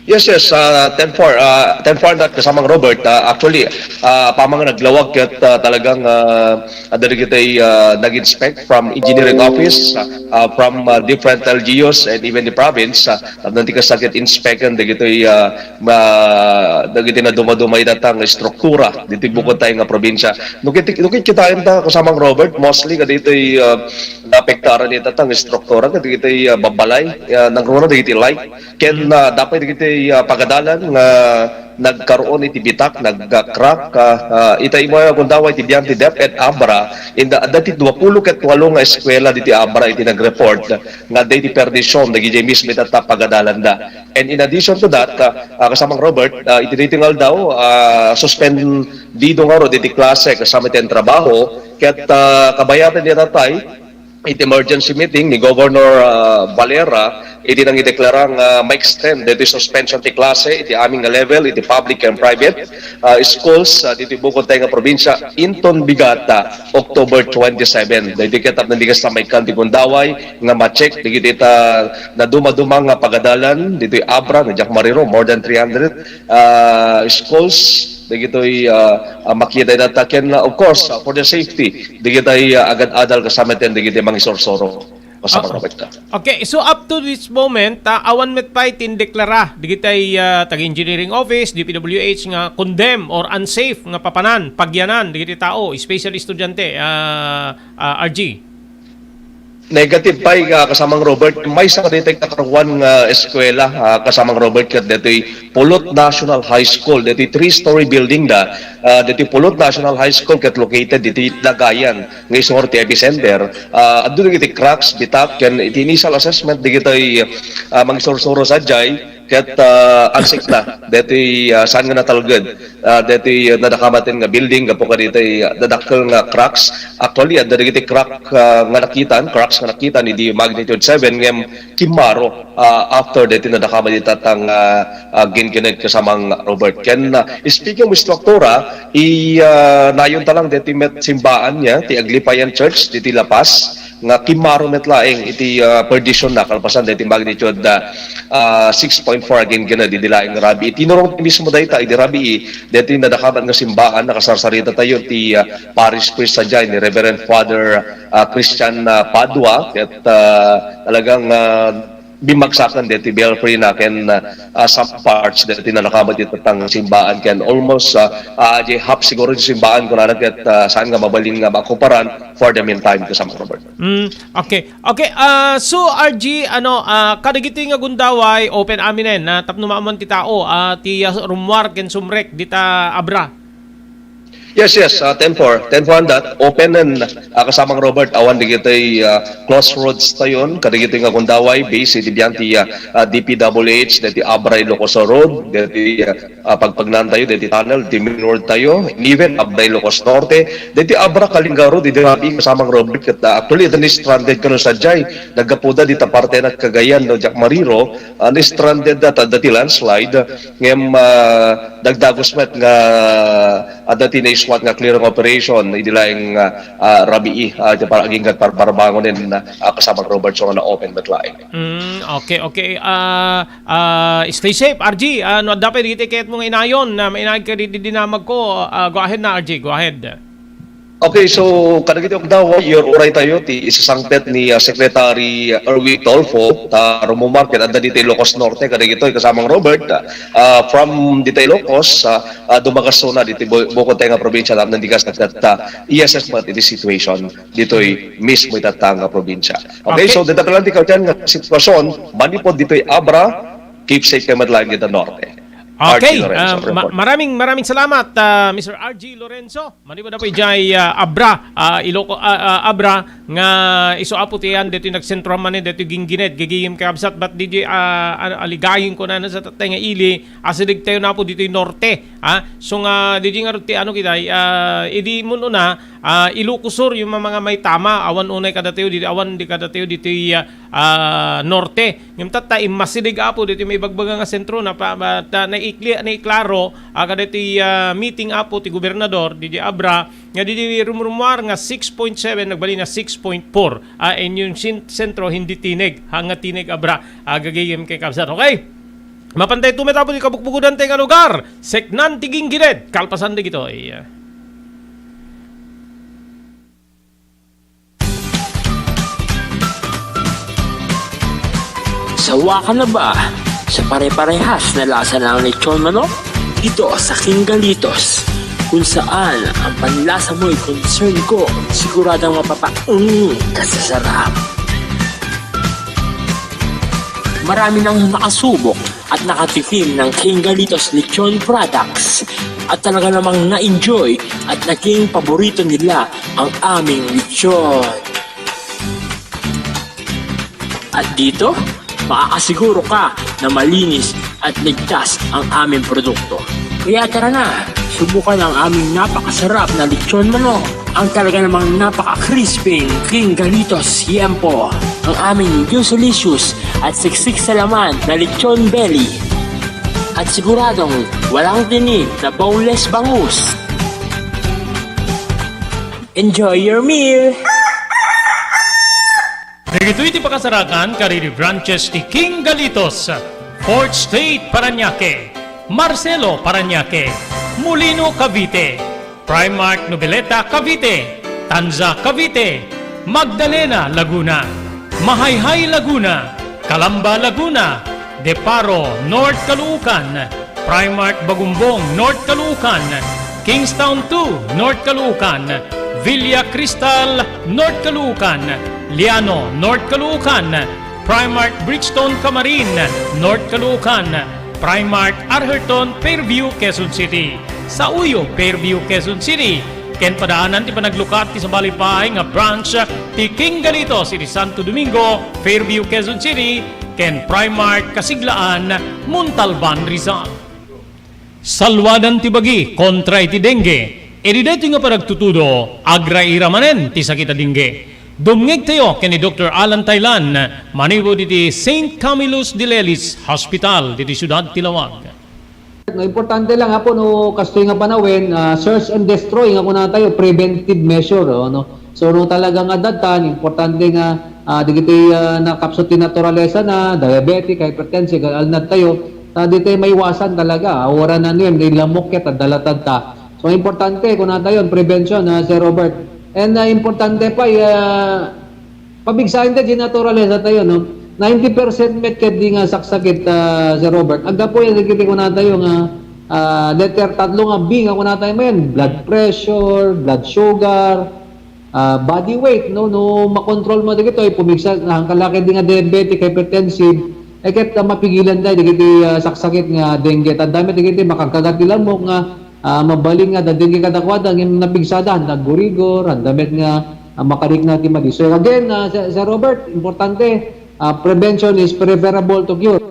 Yes, yes, ah, ten four, ah, ten four na kasamang Robert. Ah, actually, ah, apama nga naglawag ket, ah, talagang, ah, adda dagiti, ah, nag-inspect from engineering office, ah, from, ah, different L G Us and even the province, ah, tapno ti kasta ket inspectan dagitoy, ah, ma-, dagiti naduma-duma ita nga struktura ditoy bukod tayo nga probinsya. No kit-, no kit-, kitaen ta kasamang Robert, mostly kaditoy, ah, naapektaran ita nga struktura kaditoy, ah, babbalay, ah, nangruna dagiti light. Ken, ah, adda pay dagiti, ah, pagadalan nga nagkaroon iti bitak, nag-crack, ah, ah, ita imo nga gundaway ti biag ti DepEd Abra, inda adda ti duapulo ket walo nga eskuela diti Abra iti nag-report nga adda iti perdisyon dagiti mismo ita ta pagadalanda. And in addition to that, ah, ah, kasamang Robert, ah, iti daytoy nga aldaw, ah, suspendido ngarud iti klase kasama iti trabaho, ket, ah, kabayatan ita tay, iti emergency meeting ni Governor, ah, Valera, iti nangideklara nga ma-extend daytoy suspension ti klase iti amin nga level, iti public and private, ah, schools, ah, ditoy bukod tayo nga probinsya, inton bigat, ah, October twenty-seven. Daytoy ket tapno di kasta maikkan ti gundaway nga ma-check dagiti ta naduma-duma nga pagadalan ditoy Abra, no, diak mariro, more than three hundred, ah, schools, dagitoy, ah, ah, makita data ken, ah, of course, ah, for the safety dagitoy, ah, agad-adal kasama ten dagitoy mangisursuro. Kasama Ah, Robert ka. Okay, so up to this moment, ah, awan met pay tindeklara dagitoy, ah, taga engineering office, D P W H nga condemn or unsafe nga papanan, pagyanan dagitoy tao, especially estudiante, ah, ah, R G. Negative pay, ah, kasamang Robert. Maysa kadaytoy kakaruan nga eskwela, ah, kasamang Robert, ket daytoy Pulot National High School, daytoy three-story building da, ah, daytoy Pulot National High School ket located ditoy Dagayan nga isu ti epicenter. Ah, adda dagiti cracks, bitak, ken iti initial assessment dagitoy, ah, mangisursuro sadiay, ket, ah, unsafe na. Daytoy, ah, saan nga natalged. Ah, daytoy, ah, nadakamat nga building gapu kadaytoy, ah, dadakkel nga cracks. Actually, adda dagiti crack, ah, nga nakitan, cracks nga nakitan idi magnitude seven ngem kimmaro, ah, after daytoy nadakamat ita tang, ah, ah, gingined kasamang Robert. Ken, ah, speaking of struktura, i, ah, nayon ta lang daytoy met simbaan niya, ti Aglipayan Church, ditoy La Paz, nga kimmaro met laeng iti, ah, perdition na, kalpasan daytoy magnitude, ah, ah, six point four a gingined idi laeng rabii. Tinurong ti mismo dayta idi rabii, daytoy nadakamat nga simbaan, nakasarsarita tayo ti, ah, parish priest sadiay ni Reverend Father, ah, Christian, ah, Padua, ket, ah, talagang, ah, bimmagsakan daytoy belfry na ken, ah, ah, some parts daytoy nadakamat ita tang simbaan ken almost, ah, ah, di half siguro ti simbaan kunana ket, ah, saan nga mabalin nga maokuparan for the meantime, kasamang Robert. Mm, okay. Okay, ah, so, R G, ano, ah, kadagitoy nga gundaway, open aminen, ah, tapno maammoan ti tao, ah, ti, ah, rummuar ken sumrek dita Abra. Yes, yes, ah, ten four. Ten four on that. Open and, ah, kasamang Robert, awan dagitoy, ah, crossroads tayon, kadagitoy nga gundaway, base iti biag ti, ah, ah, D P W H, daytoy Abra Ilocos Road, daytoy, ah, ah, pagpagnan tayo, daytoy tunnel, daytoy main road tayo, and even Abra Ilocos Norte, daytoy Abra Kalinga Road, idi rabii kasamang Robert, ket, ah, actually, ita ni stranded kano sadiay, naggapuda dita parte na Cagayan, no, diak mariro, ah, ni stranded data, dati landslide, ngem, ah, dagdagos met nga adda ti naisuat nga clearing operation, idi laeng, ah, ah, rabii, ah, iti para agingga parbarbangonen, ah, kasamang Robert, so nga na-open met laeng. Mm, okay, okay. Ah, ah, stay safe, R G. Ah, no adda pay dagiti kayatmo nga inayon, na mainaig ka didi dinamag ko, ah, go ahead na, R G. Go ahead. Okay, so kadagiti ugnaw, your uray tayo ti isasangpet ni, ah, Secretary Erwin Tulfo, ta rumumarket adda ditoy Ilocos Norte, kadagitoy kasamang Robert, ah, from ditoy Ilocos, ah, ah, dumagasona ditoy bu-, bukod tayo nga probinsya, tapno di kas nagtatta, i-assess met iti situation ditoy mismo itatta nga probinsya. Okay, Okay. So dita lang ti kaudian nga sitwasyon, manipod ditoy Abra, keep safe kayo met laeng dita Norte. Okay, R G Lorenzo, ah, ma-, report. Maraming, maraming salamat, ah, Mister R G Lorenzo. Manipud na po ijay, ah, Abra, ah, Iloco, ah, ah, Abra, nga isu apo ti yan, ditoy nagsentroan manen, ditoy Guinguinet, gagayem kakabsat, bat ditoy, ah, ah, aligayen ko na, na sa tatay nga ili, asideg tayo na po ditoy Norte, ah. So nga, ditoy nga ti ano kita, ah, idi mun una, ah, Ilocos Sur, yung mga may tama, awan unay kadatayo, ditoy, awan di kadatayo, ditoy, ah, ah, Norte. Ngem tatta, immasideg apo ditoy maibagbaga nga sentro, na pa, pa, ta, naikli-, naiklaro, ah, kadaytoy, ah, meeting apo ti gobernador, didi Abra, nga didi rumrumuar nga six point seven, nagbalin na six point four. Ah, and yung sin-, sentro, hindi tineg, hanga tineg Abra, ah, gagayem kakabsat. Okay? Mapantay tumet apo ti kabukbukodan tayo nga lugar, seknan ti Guinguinet, kalpasan dagitoy. Sawa ka na ba sa pare-parehas na lasa ng lechon manok? Dito sa King Galitos, kung saan ang panlasa mo'y concern ko, siguradong mapapaung ka sa sarap. Marami nang nakasubok at nakatikim ng King Galitos Lechon Products at talaga namang na-enjoy at naging paborito nila ang aming lechon. At dito, makakasiguro ka na malinis at ligtas ang aming produkto. Kaya tara na, subukan ang aming napakasarap na lechon manok, ang talaga namang napaka-crispy King Galitos Yempo, ang aming juicy-licious at siksik sa laman na lechon belly. At siguradong walang tinik na boneless bangus. Enjoy your meal! Dagitoy ti pakasarakan kadagiti branches ti King Galitos, Fourth Street, Parañaque, Marcelo, Parañaque, Molino, Cavite, Primark, Noveleta, Cavite, Tanza, Cavite, Magdalena, Laguna, Mahayhay, Laguna, Calamba, Laguna, De Paro, North Caloocan, Primark Bagumbong, North Caloocan, Kingstown two, North Caloocan, Villa Cristal, North Caloocan, Liano, North Caloocan, Primark Bridgestone Camarin, North Caloocan, Primark Arherton, Fairview, Quezon City, Sauyo, Fairview, Quezon City, ken padaanan ti panaglukat ti sabali pay nga branch ti King Galitos iti Santo Domingo, Fairview, Quezon City, ken Primark Kasiglaan, Montalban, Rizal. Salwadan ti bagi kontra iti dengue. Idi daytoy nga panagtutudo, agraira manen ti sakit a dengue. Dumngegtayo ken ni Doktor Alan Taylan, manipud iti Saint Camillus de Lelis Hospital, diti siudad ti Laoag. No, importante lang, apo, no, kastoy nga panawen, ah, search and destroy nga kunatayo, preventive measure, oh, no? So, no, talaga nga datan, importante nga, ah, dagiti, ah, nakapsut ti naturalesa na, diabetic, hypertensive, alnad tayo, ta di tayo maiwasan talaga, ah, wara na niyan, di lamok ket, adda latad ta. So, importante, kunatayo, prevention, ah, Sir Robert. And, ah, importante pa, ah, pabigsaen ta di naturalesa tayo, no? Ninety percent met ket di nga saksakit, ah, Sir Robert. Aggapu yan, dagiti kunatayo nga, ah, letter tatlo nga B nga kunatayo manen, blood pressure, blood sugar, ah, body weight, no? No makontrol mo dagitoy, pumigsa, na ang kalakid di nga diabetic, hypertensive, eh, ket, ah, mapigilan tayo dagiti, ah, saksakit nga dengue. Tanda met dagiti makagkagat ti lamok nga, ah, mabalin nga adda dengue kadakuada, ngem napigsada, handa aggurigor, handa met nga, ah, makarikna ti madi. So again, ah, Sir, Sir Robert, importante, ah, prevention is preferable to cure.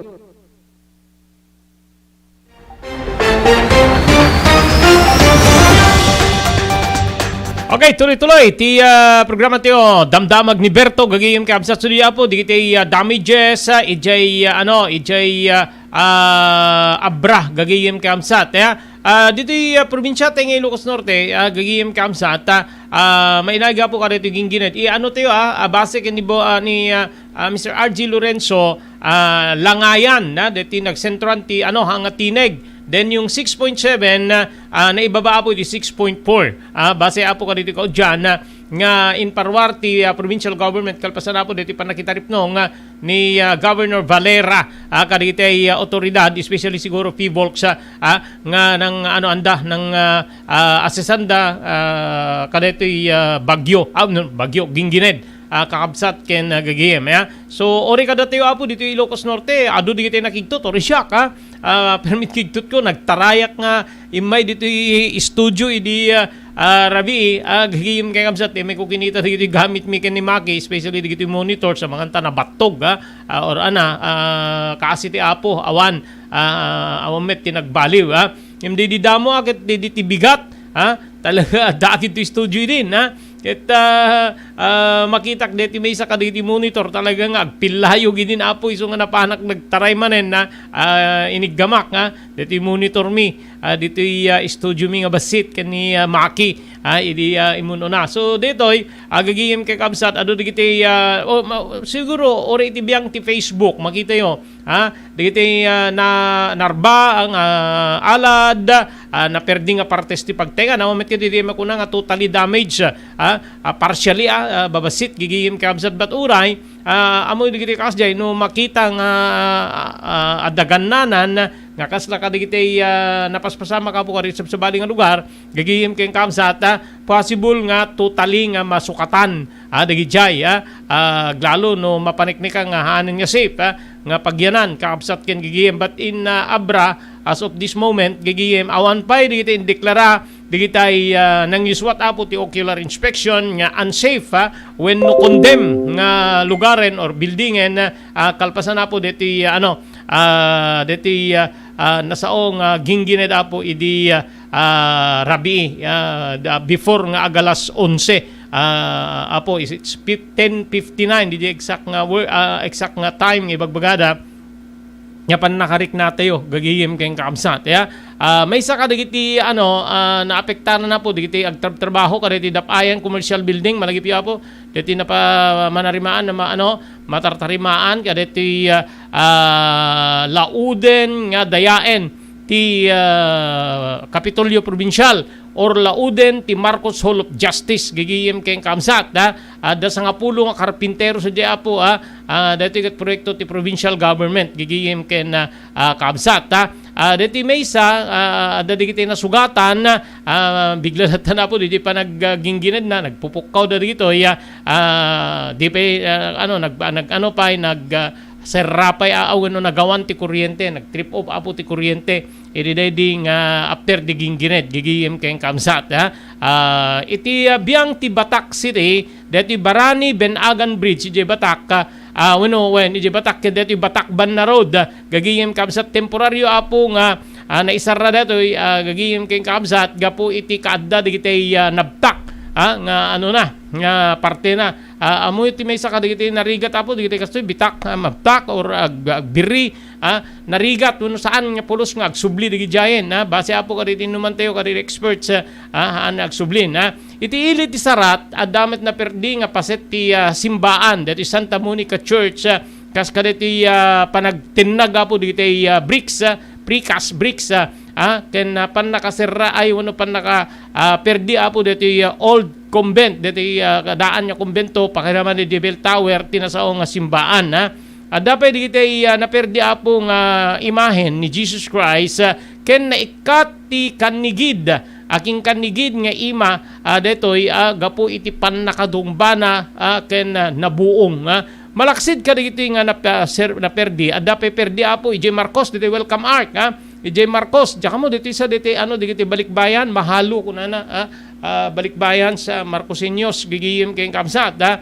Okay, tuloy-tuloy ti, ah, programa tayo, Damdamag ni Berto, gagayem kakabsat, studio apo, dagiti, ah, damages, ah, ijay, ah, ano, ijay, ah, ah, Abra, gagayem kakabsat, ya. Ah, ditoy, ah, probinsya tayo nga Ilocos Norte, ah, gagayem kakabsat, ah, ah, mainaga po ka dito Guinguinet. I-ano tayo, ah, ah, base ken ni Bo-, ah, ni, ah, ah, Mister R G Lorenzo, ah, Langayan, na, dito nagsentroan ti, ano, hanga tineg, Then yung six point seven, ah, ah, naibaba, apo, iti six point four. Ah, base, apo, kaditoy kaudyan, ah, nga inparuar ti, ah, provincial government kalpasan, apo, ditoy pannakitaripnong, ah, ni, ah, Governor Valera, ah, kaditoy, ah, otoridad, especially siguro PHIVOLCS, ah, ah, nga nang, ano, anda, nang, ah, ah, assessanda, ah, kaditoy, ah, bagyo, ah, no, bagyo, Gingined, ah, kakabsat ken, ah, gagayem, ya. So, ori kadatayo, apo, ditoy Ilocos Norte, adu dagiti nakigtot, ori siak, ah. Ah, permi kigtot ko, nagtarayak nga immay ditoy studio idi, ah, ah, rabii, ah, gagayem ken kabsat, eh, may kukinita dagiti gamit mi ken ni Maki, especially dagiti monitor, sa manganta nabattog, ah, ah, or ana, ah, kaasi ti apo, awan, ah, awan met ti nagbaliw, ah. Ngem didi damo, ah, ket didi ti bigat, ah, talaga, adda ditoy studio idin, ah. Ket, ah, ah, makitak deti maysa kadagiti monitor talaga nga agpillayo gidin, apo, isu nga napanak nagtaray manen, ah, ah, iniggamak, ah, deti monitor mi, ah, ditoy, ah, studio mi nga bassit ken ni, ah, Maki, ah, idi, ah, imun-una. So, detoy, ah, gagayem ken kabsat, adu dagiti, ah, o, ma-, siguro, ori iti biang ti Facebook, makitayo, ha? Dagiti, ah, na, narba ang, ah, alad, ah, naperdi nga partes ti pagtenga. Awan met kadagiti makuna nga totally damage, ah, ah, partially, ah, ah, babassit, gagayem ken kabsat, but uray, ah, ammo dagiti kasdiay, no makita nga, ah, ah, adda gannanan, nga kasla kadagiti, ah, napaspasamak, apo, kadagiti sabsabali nga lugar, gagayem ken kabsat, ah, possible nga totally nga masukatan, ah, dagidiay, ah, ah, aglalo no mapaniknika nga haanen nga safe, ah, nga pagyanan, kakabsat ken gagayem. But in, ah, Abra, as of this moment, gagayem, awan pay dagiti indeklara, dagitay, ah, nangyuswat, apo, ti ocular inspection nga unsafe, ah, wenno condemn nga lugaren or buildingen, ah, kalpasan, apo, deti, ah, ano, ah, deti, ah, ah, nasao nga Gingined, apo, idi, ah, ah, rabii, ah, da-, before nga agalas onse, ah, apo, is it's fif-, ten fifty-nine, didi exact nga wor-, ah, exact nga time nga ibagbagada, nga pannakariknatayo, gagayem ken kakabsat, ya. Ah, maysa kadagiti, ano, ah, naapektaran, apo, dagiti agtrabtrabaho kadagiti dap-ayan commercial building, malagipyo, apo, dagiti napa-, manarimaan na ma-, ano, matartarimaan kadagiti, ah, ah, lauden nga dayaen ti, ah, Kapitolyo Provincial or lauden ti Marcos Hall of Justice, gagayem ken kabsat, ha? Adda sangapulo nga karpintero sadiay, apo, ha? Ah, daytoy ket proyekto ti provincial government, gagayem ken, ah, ah, kabsat, ha? Ah, daytoy maysa, ah, adda dagiti nasugatan, ah, bigla latta, apo, daytoy panagginginedna, nagpupukkaw da dagitoy, ah, ah, di pay, ah, ano, nag-, nag-, ano pay, nag-, ah, serra pay, ah, wenno nagawan ti kuryente, nag-trip off, apo, ti kuryente. Idi daydi nga after di Gingined, gagayem ken kabsat, ha? Ah, iti, ah, biang ti Batac City, deti Barani Benagan Bridge, idiay Batac, ah, ah, wenno, wen, idiay Batac, ket deti Batac Banna Road, ah, gagayem kabsat, temporario, apo, nga, ah, naisarra daytoy, ah, gagayem ken kabsat, gapu iti kaadda dagiti, ah, nabtak, ah, nga, ano na, nga parte na. Ah, ammo ti maysa kadagiti narigat, apo, dagiti kastoy, bitak, ah, mabtak, or ag-, agbirri, ah, narigat, wenno saan nga pulos nga agsubli dagidiayen, ah, base, apo, kadagiti inumantayo, kadagiti experts, ah, ah, haan nga agsubli, ah. Iti ili ti sarat, adda met naperdi nga paset ti, ah, simbaan, daytoy Santa Monica Church, ah, kas kadagiti, ah, panagtinnag, apo, dagiti, ah, bricks, ah, precast bricks, ah, ah, ken, ah, pannakaserraay wenno pannaka-, ah, perdi, apo, daytoy, ah, old convent, daytoy, ah, daan nga kumbento, pakiramad ni Bell Tower, ti nasao nga simbaan, ha. Adda pay dagiti, ah, naperdi, apo, nga imahen ni Jesus Christ, ah, ken naikkat ti kannigid, akinkannigid nga ima, ah, daytoy, ah, gapu iti pannakatungbana, ah, ken, ah, nabuong, ah. Malaksid kadagiti nga nap-, ah, ser-, naperdi, adda pay perdi, apo, idiay Marcos, daytoy Welcome Ark, ah. Idiay Marcos, diak ammo, daytoy sa, daytoy, ano, dagiti balikbayan, mahalo, kunana, ah, ah, balikbayan sa Marcosinos, gagayem ken kabsat, ah.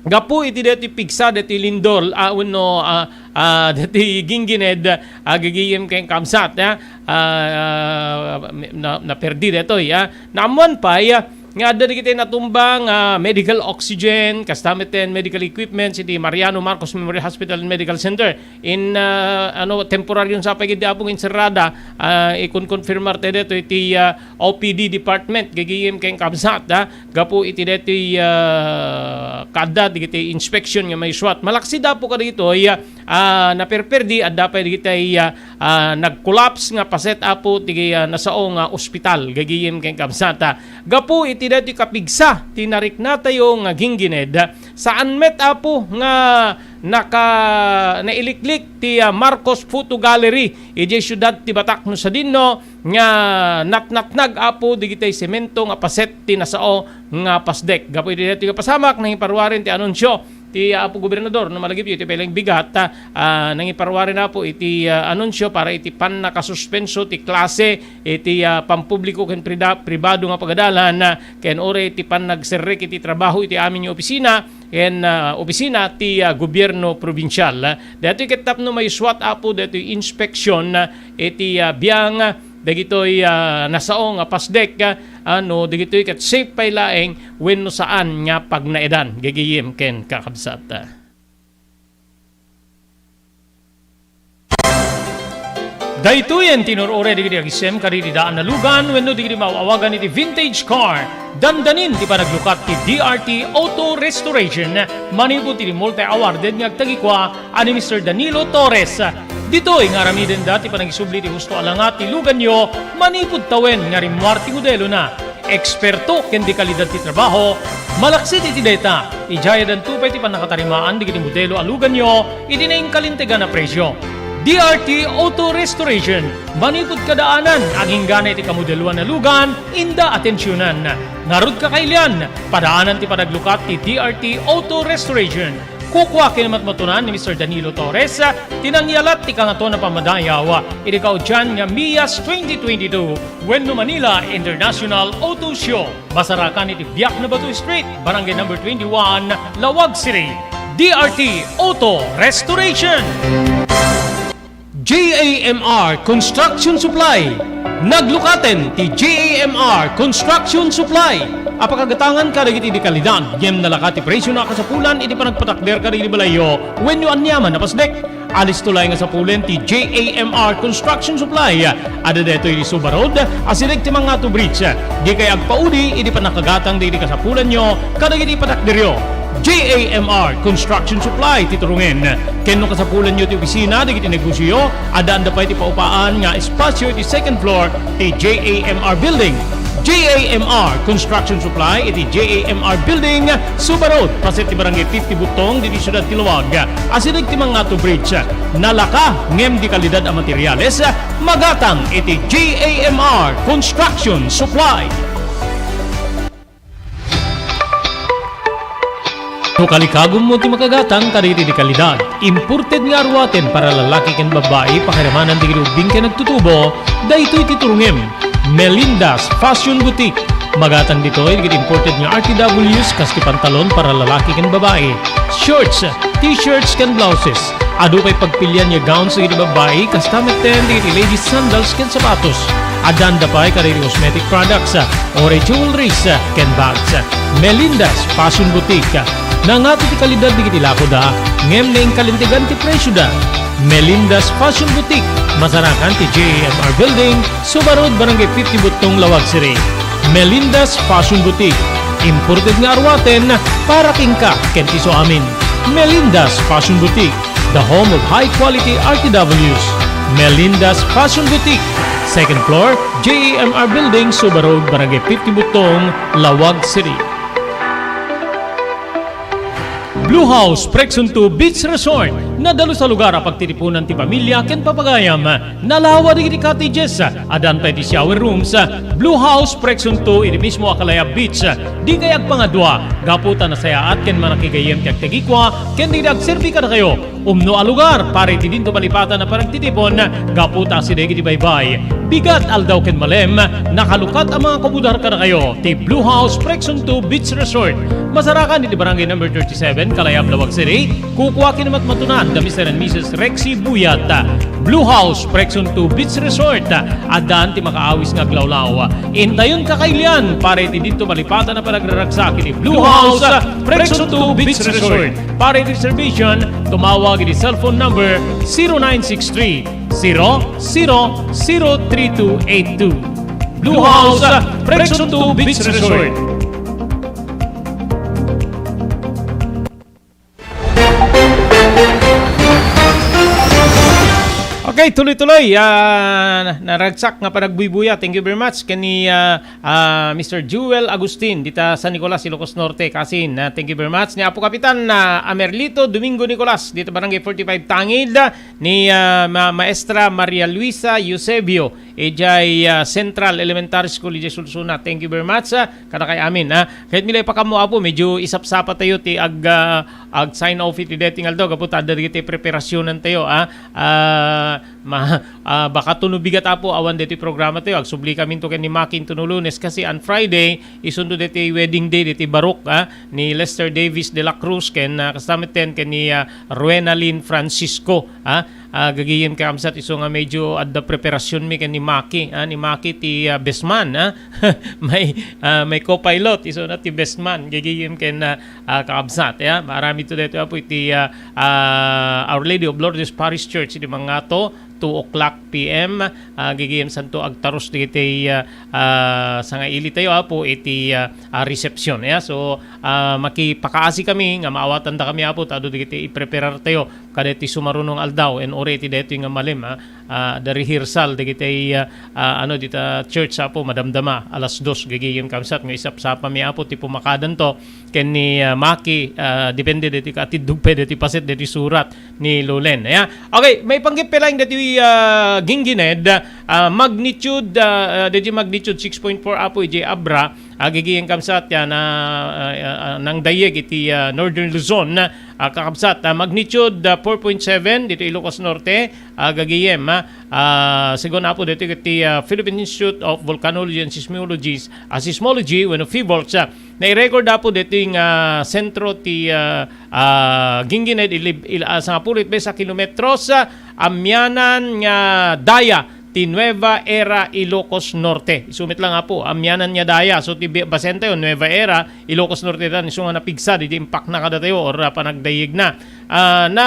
Gapu iti daytoy pigsa, daytoy lindol, ah, wenno, ah, ah, daytoy Gingined, ah, gagayem ken kabsat, ah, ah, na, naperdi daytoy, ah. Naammoan pay, ah, nga adda dagiti natumba nga medical oxygen, kasta met ten medical equipments iti Mariano Marcos Memorial Hospital and Medical Center. In, ah, ano, temporaryon sa pagid di apong inserrada, ah, ikon-confirmar tayo dito iti, ah, O P D department, gagayem ken kabsat, ah, gapu iti detoy, ah, kaadda dagiti inspection nga maisuat. Malaksid, apo, kadagitoy, ah, ah, naperperdi, adda pay dagiti, ah, ah, nag-collapse nga paset, Apo, ti, ah, nasao nga ospital, gagayem ken kabsat. Gapu iti daytoy kapigsa ti nariknatayo nga ginggined, saan met, Apo, nga naka-, nailiklik ti, ah, Marcos Photo Gallery idiay siudad ti Batac no sadino nga natnatnag, Apo, dagiti semento nga paset ti nasao nga pasdek. Gapu iti daytoy nga pasamak, nangiparuaren ti anunsio ti Apo Gobernador, no malagipyo iti pay laeng bigat, ah, nangiparuaren, Apo, iti, ah, anunsio para iti pannakasuspenso ti klase iti, ah, pampubliko ken prida-, pribado nga pagadalan, ah, ken uray iti pannagserrek iti trabaho iti amin nga opisina ken, ah, opisina ti, ah, gobierno probinsial. Daytoy ket tapno maisuat, Apo, daytoy inspeksion, ah, iti, ah, biang, ah, dagitoy, ah, nasao nga pasdek, ah, ano, dagitoy ket safe pay laeng wenno saan nga pagnaedan, gagayem ken kakabsat. Daytoyen ti inur-uray dagiti agisem kadagiti daan a lugan wenno dagiti maaw-awagan iti vintage car. Dandanin ti panaglukat ti D R T Auto Restoration manipud ti multi-awarded nga agtagikua a ni Mister Danilo Torres. Ditoy nga aramidenda ti panangisubli ti husto a langa ti luganyo manipud tawen nga rimmuar ti modelona. Eksperto ken dekalidad ti trabaho, malaksid iti dayta, idiay addanto pay ti pannakatarimaan dagiti modelo a luganyo iti nainkalintegan a presio. D R T Auto Restoration, manipud kadaanan, aginggana iti kamodeloan a lugan, inda atensionan. Ngarud, kakailian, padaanan ti panaglukat ti D R T Auto Restoration. Kukua ken matmatunan ni Mister Danilo Torres ti nangyalat ti Kangatoan a Pammadayaw iti kaudian nga Mias twenty twenty-two wenno Manila International Auto Show. Masarakan iti Biak na Bato Street, Barangay Number twenty-one, Laoag City. D R T Auto Restoration. J A M R Construction Supply. Naglukaten ti J A M R Construction Supply a pakagatangan kadagiti dekalidad ngem nalaka ti presio a kasapulan iti panagpatakder kadagiti balayyo wenno aniaman a pasdek. Alisto laeng a sapulen ti J A M R Construction Supply. Adda daytoy iti Suba Road, asideg ti Mangato Bridge. Dikay agpaudi iti pannakagatang dagiti kasapulanyo kadagiti patakderyo. J A M R Construction Supply ti turungen. Ken no kasapulanyo ti opisina dagiti negosioyo, addaanda pay ti paupaan nga espasio iti second floor ti J A M R Building. J A M R Construction Supply iti J A M R Building, Suba Road, paset ti Barangay fifty Butong, ditoy siudad ti Laoag. Asideg ti Mangato Bridge. Nalaka ngem dekalidad a materiales, magatang iti J A M R Construction Supply. No kalikagummo ti makagatang kadagiti dekalidad, imported nga aruaten para lalaki ken babbai, pakiramanan dagiti ubbing ken agtutubo, daytoy ti turungem. Melinda's Fashion Boutique. Magatang ditoy dagiti imported nga R T Ws kas ti pantalon para lalaki ken babbai, shorts, t-shirts ken blouses. Adu pay pagpilian nga gowns dagiti babbai, kasta metten dagiti ladies sandals ken sapatos. Addaanda pay kadagiti cosmetic products, uray jewelries, ken bags. Melinda's Fashion Boutique. Nangato ti kalidad dagiti lakoda, ngem nainkalintegan ti presioda. Melinda's Fashion Boutique, masarakan ti J A M R Building, Suba Road, Barangay fifty Butong, Laoag City. Melinda's Fashion Boutique, imported nga aruaten para kenka ken ti isuamin. Melinda's Fashion Boutique, the home of high quality R T Ws. Melinda's Fashion Boutique, second floor, J A M R Building, Suba Road, Barangay fifty Butong, Laoag City. Blue House Precon two Beach Resort, nadalus a lugar a pagtitipunan ti pamilya ken papagayam. Nalawa dagiti cottages, addan pay ti shower rooms. Blue House Precon two iti mismo a Kalayab Beach. Dikay agpangadua, gapu ta nasayaat ken manakigayyem ti agtagikua ken dagiti agserbi kadakayo. Umno a lugar para iti dinto malipatan a panagtitipon, gapu ta asideg iti baybay, bigat, aldaw ken malem, nakalukat a mangakubudar kadakayo ti Blue House Precon two Beach Resort. Masarakan iti Barangay Number thirty-seven, Kalayab, Laoag City. Kukua ken matmatunan da Mister and Missus Rexy Buyat. Blue House Precon two Beach Resort, addaan ti makaawis nga aglawlaw. Intayon, kakailian, para iti dinto malipatan a panagraragsak iti Blue House Precon two Beach Resort. Para iti reservation, tumawag iti cellphone number zero nine six three, zero zero zero three two eight two. Blue House Precon two Beach Resort. Tuloy-tuloy, ah, naragsak nga panagbuybuya. Thank you very much. Kani, ah, ah, Mister Jewel Agustin, dita San Nicolas, Ilocos Norte. Kasin, ah, thank you very much. Ni Apo Kapitan, ah, Amerlito Domingo Nicolas, dita Barangay forty-five Tangid. Ni, ah, Ma-, Maestra Maria Luisa Eusebio, ijay, ah, Central Elementary School, ijay Sulsuna. Thank you very much. Ah, kada kay amin, ah. Kahit milay pa kamo, Apo, medyo isapsapa tayo ti ag, ah, ag sign off iti dating aldaw, gapu ta adda dagiti preparasyonantayo, ah. Ah, ma-, ah, baka tuno bigat, Apo, awan deti programa tayo. Agsubli kami to ken ni Maki intono Lunes kasi on Friday, isundo deti wedding day deti barok, ah, ni Lester Davis de la Cruz ken, ah, kastamet ten ken ni, ah, Ruenalyn Francisco, ah. Ah, gagayem kakabsat isu nga medyo adda preparasyon mi ken ni Maki, ah, ni Maki ti, ah, best man, ah. May, ah, may co-pilot, isu na ti best man, gagayem ken, ah, ah, kakabsat, ya. Maramid to daytoy, Apo, iti, ah, ah, Our Lady of Lourdes Parish Church, iti Mangato, two o'clock P M, ah, gagayem santo agtarus dagiti, ah, ah, sangaili tayo, Apo, iti, ah, ah, reception, ya. So, ah, makipakaasi kami nga maawatanda kami, Apo, ta adu dagiti ipreparar tayo kada iti sumaruno nga aldaw, and ore iti daytoy nga malem, ah, ah, the rehearsal dagiti, ah, ah, ano, dita church, Apo, madamdama alas dos, gagayem kakabsat nga isapsapa mi, Apo, ti pumakadanto ken ni, ah, Maki, ah, depende deti kaatiddog pay deti paset deti surat ni Lolen. Ya. Okay, maipanggep pay laeng deti, ah, ginggined, ah, magnitude, ah, ah, deti magnitude six point four, Apo, ijay Abra, ah, gagayem kakabsat, ya, na, ah, ah, ah, nangdayeg iti, ah, Northern Luzon, ah, kakabsat, ah, magnitude, ah, four point seven dito Ilocos Norte, ah, gagayem, ah, ah, segun, Apo, dito iti, ah, Philippine Institute of Volcanology and Seismology, ah, Seismology, wenno PHIVOLCS, ah, nairecord, Apo, dito nga sentro ti, ah, ah, ginggined il-, il-, ah, sangapulo ket maysa kilometros, ah, amianan nga daya ti Nueva Era, Ilocos Norte. Isu met lang, Apo, amianan nga daya. So, ti bi-, basentayo, Nueva Era, Ilocos Norte, tan isu nga napigsa, di, di impakna kadatayo, or, ah, panagdayegna. Ah, na,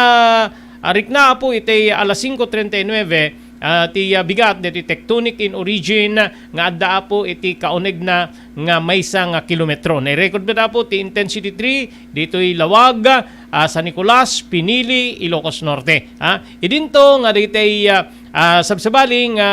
ah, rikna, Apo, iti alas singko treinta y nueve, ah, ti, ah, bigat, diti tectonic in origin, nga adda, Apo, iti kaunegna nga maysa nga kilometro. Nairecord met, Apo, ti intensity three, ditoy Laoag, ah, San Nicolas, Pinili, Ilocos Norte. Ha? Idinto nga dagiti, ah, ah, sabsabali nga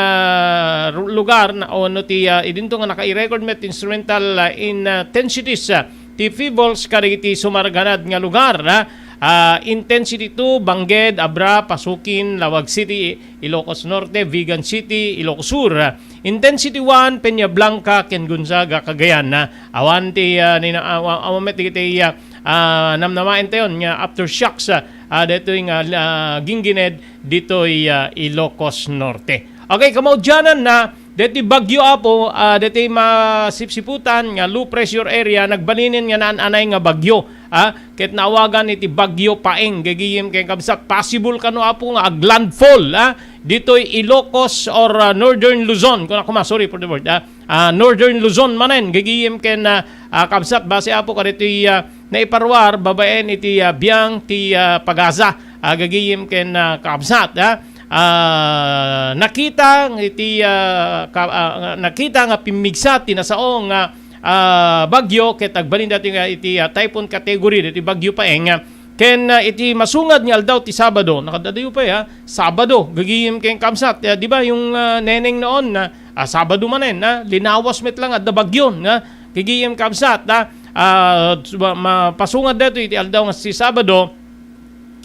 ru-, lugar na, o no ti, ah, idinto nga naka-record met instrumental, ah, in, ah, intensities, ah, ti PHIVOLCS kadagiti sumarganad nga lugar, ah, ah, intensity two, Bangged, Abra, Pasukin, Laoag City, Ilocos Norte, Vigan City, Ilocos Sur. Intensity one, Peña Blanca, ken Gonzaga, Cagayan. Awan ti, ah, nina-, awa-, awan met dagiti, ah, ah, namnamaen tayon nga aftershocks, ah, ah, daytoy nga, ah, ginggined ditoy, ah, Ilocos Norte. Okay, kamaudianan na, daytoy bagyo, Apo, ah, daytoy masipsiputan nga low pressure area, nagbalinen nga naan-anay nga bagyo. Ah, ket naawagan iti Bagyo Paeng, gagayem ken kabsat, possible kano, Apo, nga aglandfall, ah, ditoy Ilocos or, ah, Northern Luzon. Kuna koma, sorry for the word, ah, ah, Northern Luzon manen, gagayem ken, ah, ah, kabsat, base, Apo, kaditoy, ah, naiparuar babaen iti, ah, biang ti, ah, pag-asa, ah, gagayem ken, ah, kabsat, ah, ah, nakita iti, ah, ka-, ah, nakita nga pimmigsa ti nasao nga ah, bagyo, ket agbalin dati nga iti, ah, typhoon category dati Bagyo Paeng, ah, ken, ah, iti masungad nga aldaw ti Sabado, nakadadayo pay, ah, Sabado, gagayem ken kabsat, ah, di ba, yung, ah, neneng noon, ah, ah, Sabado manen, ah, linawas met lang adda bagyo, nga gagayem kabsat, ah, ah, ma-, mapasungad dati iti aldaw nga si Sabado,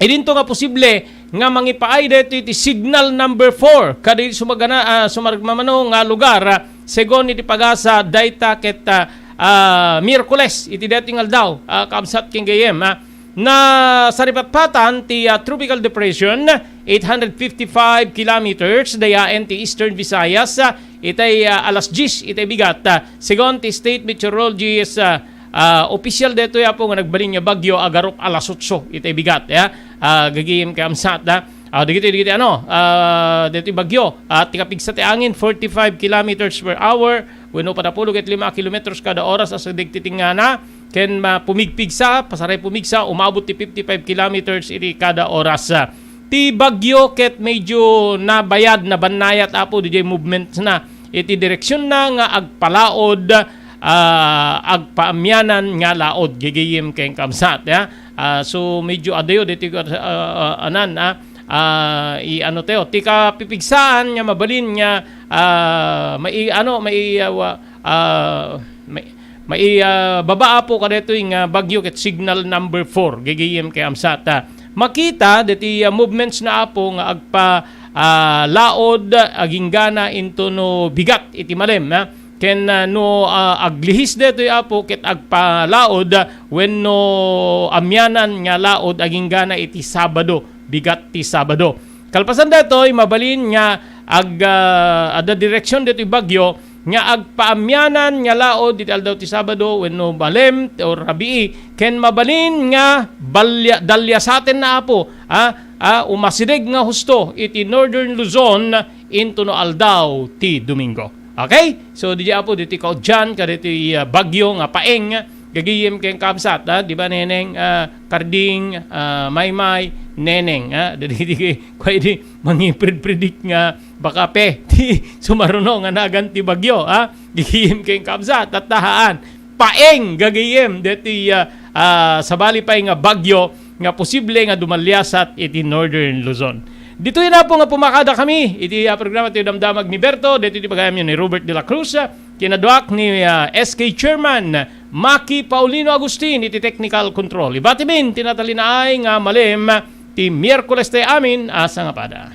Idinto nga posible nga mangipaay daytoy ti signal number four kadagiti sumagana-, ah, sumargmamano nga lugar, ah, segun iti pag-asa dayta ket, ah, ah, Miyerkules iti daytoy nga aldaw, ah, kabsat ken gayyem, ah. Nasaripatpatan ti, ah, Tropical Depression, eight hundred fifty-five kilometers dayaen ti Eastern Visayas, ah, itay, ah, alas dies itay bigat, ah, segun ti State Meteorologist, ah, Ah, opisyal daytoy, Apo, nga nagbalin nga bagyo, agarup alas otso itay bigat, ya. Ah, gagayem ken kabsat, ah. Ah, dagiti, dagiti, ano, ah, daytoy bagyo, ah, ti kapigsa ti angin, forty-five kilometers per hour, wenno padapulo ket lima kilometros kada oras, a, sa dagiti tingngana, ken ma-, pumigpigsa, pasaray pumigsa, umabot ti fifty-five kilometers iti kada oras, ah. Ti bagyo ket medyo nabayad, nabannayat, Apo, diay movement na. Iti direksionna nga agpalaod, ah, agpaamianan nga laod, gagayem ken kabsat, ya. Ah, so, medyo adayo ditoy, ah, ah, anan, ah, ah, i-, ano tayo, ti kapipigsaan nga mabalin nga, ah, mai-, ano, mai-, ah, wa-, ah, mai-, mai-, ah, baba, Apo, kadaytoy nga bagyo ket signal number four, gigayem ken kabsat, ah. Makita deti, ah, movements na, Apo, nga agpa-, ah, laod, agingga na into no bigat iti malem, ha? Ken, ah, no, ah, aglihis daytoy, Apo, ket agpalaod, ah, wenno amianan nga laod agingga na iti Sabado, bigat ti Sabado. Kalpasan daytoy, mabalin nga ag-, ah, adda direksion daytoy bagyo nga agpaamianan nga laod iti aldaw ti Sabado wenno Malem o Rabii, ken mabalin nga balya-, dalyasaten na, Apo, ah, ah, umasideg nga husto iti Northern Luzon into no aldaw ti Domingo. Okay? So, diay, Apo, ditoy kaudian kadaytoy, ah, bagyo nga Paeng, gagayem ken kabsat, ah, di ba, Neneng, ah, Karding, ah, Maymay, Neneng, ah, dagiti, pwede mangipredpredict nga baka pe, ti sumaruno nga nagan ti bagyo, ah, gagayem ken kabsat, tattahaan. Paeng, gagayem, deti, ah, ah, sabali pay nga bagyo nga posible nga dumalyasat iti Northern Luzon. Ditoy na, Apo, nga pumakada kami iti, ah, programa ti Damdamag ni Berto, deti ti pagayamyo ni Robert de la Cruz, ah, kinaduak ni, ah, S K Chairman Maki Paulino Agustin iti technical control. Ibatimin ti natalinaay nga malem ti Miyerkules tayo amin a sangapada.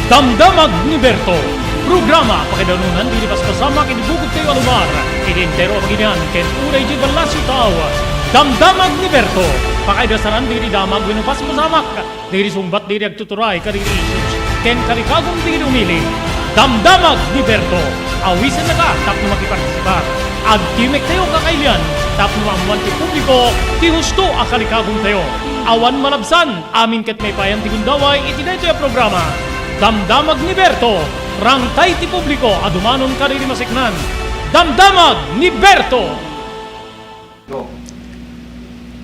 Damdamag ni Berto, programa pakaidanunan dagiti paspasamak iti bukod tayo a lugar, iti entero a baginian ken uray iti ballasiw tao. Damdamag ni Berto, pakaidasaran dagiti damag wenno paspasamak, dagiti sungbat dagiti agtuturay kadagiti issues ken kalikagum dagiti umili. Damdamag ni Berto, awisennaka tapno makipartisipar. Agtimek tayo kakailian tapno maammoan ti publiko ti husto a kalikagum tayo. Awan malabsan, amin ket maipayan ti gundaway iti daytoy a programa. Damdamag ni Berto, rangtay ti publiko a dumanon kadagiti maseknan. Damdamag ni Berto!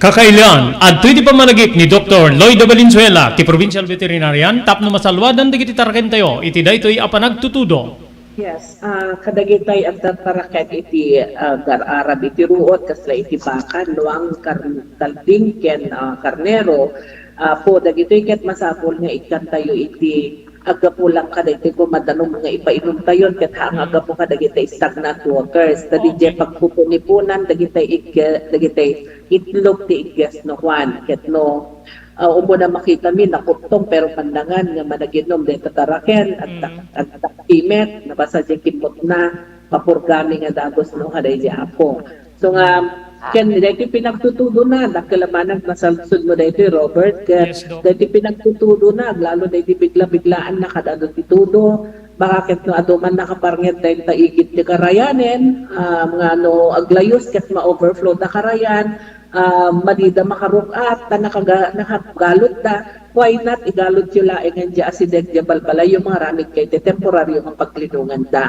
Kakailian, adtoy ti pammalagip ni Doktor Lloyda Valenzuela ti Provincial Veterinarian tapno masalwadan dagiti tarakentayo iti daytoy a panagtutudo. Yes, ah, kadagitay a tartaraken iti, ah, agar-arab iti ruot, kasla iti baka, luang, kar-, kalding, ken, ah, karnero. Ah, po, dagitoy ket masapul nga ikkantayo iti aggapu lang kadagitoy koma danum nga ipainumtayon ket haan nga aggapu kadagitay stagnant waters. Ta didiay pagpupunipunan dagitay igge-, dagitay itlog ti igges no kuan. Ket no, ah, umuna makitami, nakuttong, pero pandangan nga managinum dayta taraken, agtak-, agtaktimek, nabasa diay kimmutna, mapurgami nga dagus no kadaydi Apo. So nga, ken daytoy pinagtutudona, dakkel a manag masalsudmo daytoy, Robert, ket daytoy pinagtutudona, aglalo daytoy bigla-biglaan na kada adu ti tudo, baka ket no adu man nakaparnget dayta igid ti karayanen, ah, nga no aglayus ket ma-overflow da karayan, ah, madida makaruk-at, ta nakaga-, nakagalutda, why not igalutyo laengen diay asideg diay balbalayyo nga aramidkayo iti temporario nga paglinonganda.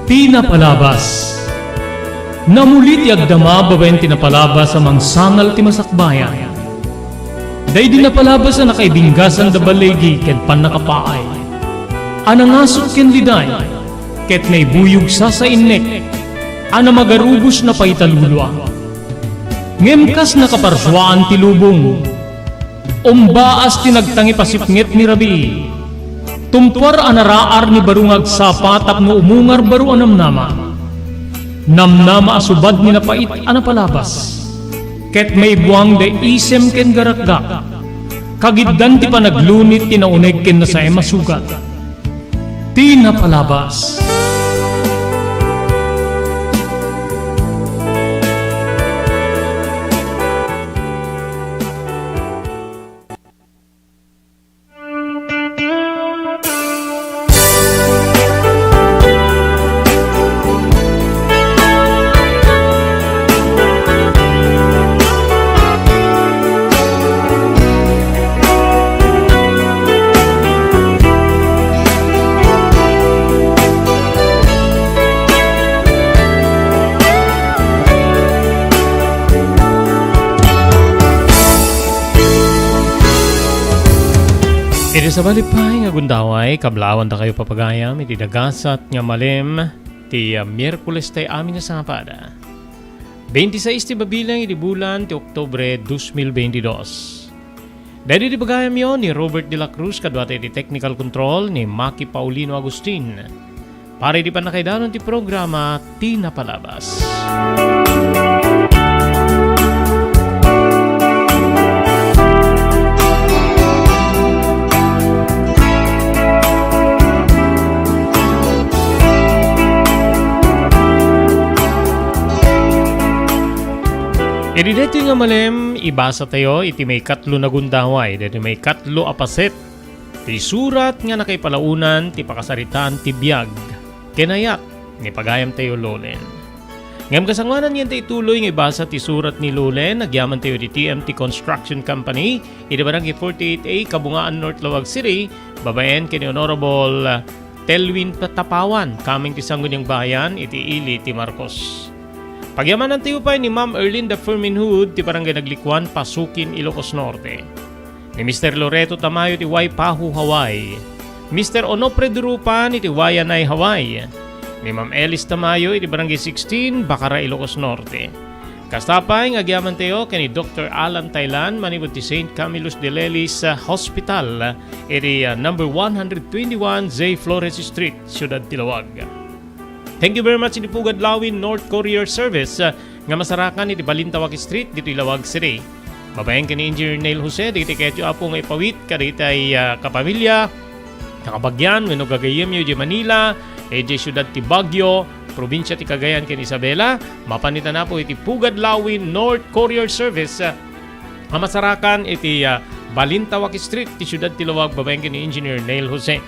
Ti napalabas. Namuli ti agdama babaen ti napalabas a mangsangal ti masakbayan. Daydi napalabas a nakaibinggasan da baligi ken pannakapaay. A nangasut ken liday, ket naibuyog sasainnek, a namagarubos na pay talulua. Ngem kas nakaparsuaan ti lubong, umbaas ti nagtangipasipnget ni rabii. Tumpuar a naraar ni baro nga agsapa tapno umungar baro a namnama. Namnama a subad ni napait a napalabas. Ket maibuang da isem ken garakgak. Kagiddan ti panaglunit ti nauneg ken nasaem a sugat. Ti napalabas. Iti sabali pay nga gundaway, kablaawan dakayo papagayam iti nagasat nga malem ti, ah, Miyerkules tayo amin a sangapada. Bente sais ti babilang iti bulan ti Oktubre dos mil bente dos. Daydi ti bagayamyo ni Robert de la Cruz, kaduata iti technical control ni Maki Paulino Agustin. Para iti pannakaidanon ti programa, ti napalabas. Iti daytoy nga malem, ibasatayo iti maikatlo nga gundaway, daytoy maikatlo a paset ti surat nga nakaipalaonan ti pakasaritaan ti biag ken ayat ni pagayamtayo Lolen. Ngem kasangoanan nga ituloy nga ibasa ti surat ni Lolen, agyamantayo iti T M T Construction Company, iti Barangay forty-eight A, Kabungaan, North Laoag City, babaen ken ni Honorable Telwin Tapawan, kameng ti Sangguniang Bayan iti ili ti Marcos. Pagyamanantayo pay ni Ma'am Erlinda Ferminhood ti Barangay Naglikuan, Pasukin, Ilocos Norte. Ni Mister Loreto Tamayo ti Waipahu, Hawaii. Mister Onofre Durupan iti Waianae, Hawaii. Ni Ma'am Elis Tamayo iti Barangay sixteen, Bacara, Ilocos Norte. Kasta pay nga agyamantayo ken ni Doktor Alan Taylan manipud ti Saint Camillus de Lelis, ah, Hospital iti, ah, number one hundred twenty-one J Flores Street, Ciudad ti Laoag. Thank you very much iti Pugad Lawin North Courier Service, ah, nga masarakan iti Balintawak Street ditoy Laoag City. Babaen ken ni Engineer Neil Jose, dagiti kayatyo, Apo, nga ipawit kadagiti, ah, kapamilya, kakabagyan wenno gagayyemyo idiay Manila, idiay siudad ti Baguio, probinsia ti Cagayan ken Isabela, mapan ita, Apo, iti Pugad Lawin North Courier Service, ah, a masarakan iti, ah, Balintawak Street ti siudad ti Laoag, babaen ken ni Engineer Neil Jose.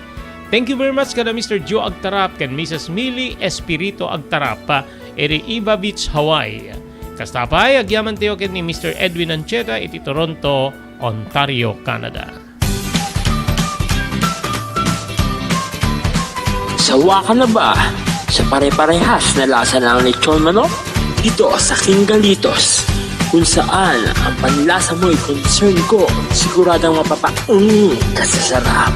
Thank you very much kada Mister Joe Agtarap ken Missus Millie Espirito Agtarap, ah, iti Iba Beach, Hawaii. Kasta pay, agyamantayo ken ni Mister Edwin Ancheta iti Toronto, Ontario, Canada. Sawa ka na ba sa pare-parehas na lasa ng lechon manok? Dito sa King Galitos, kung saan ang panlasa mo'y concern ko, siguradong mapapaung ka sa sarap.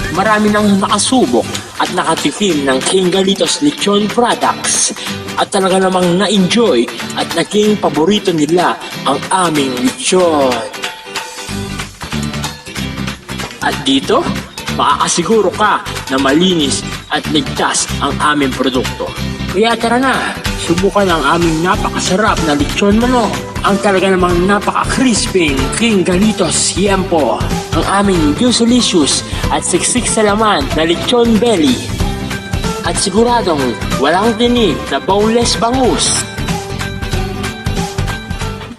Marami nang nakasubok at nakatikim ng King Galitos Lechon products at talaga namang na-enjoy at naging paborito nila ang aming lechon. At dito, makakasiguro ka na malinis at ligtas ang aming produkto. Kaya tara na, subukan ang aming napakasarap na lechon manok, ang talaga namang napaka-crispy King Galitos Yempo, ang aming juicy-licious at siksik sa laman na lechon belly, at siguradong walang tinik na boneless bangus.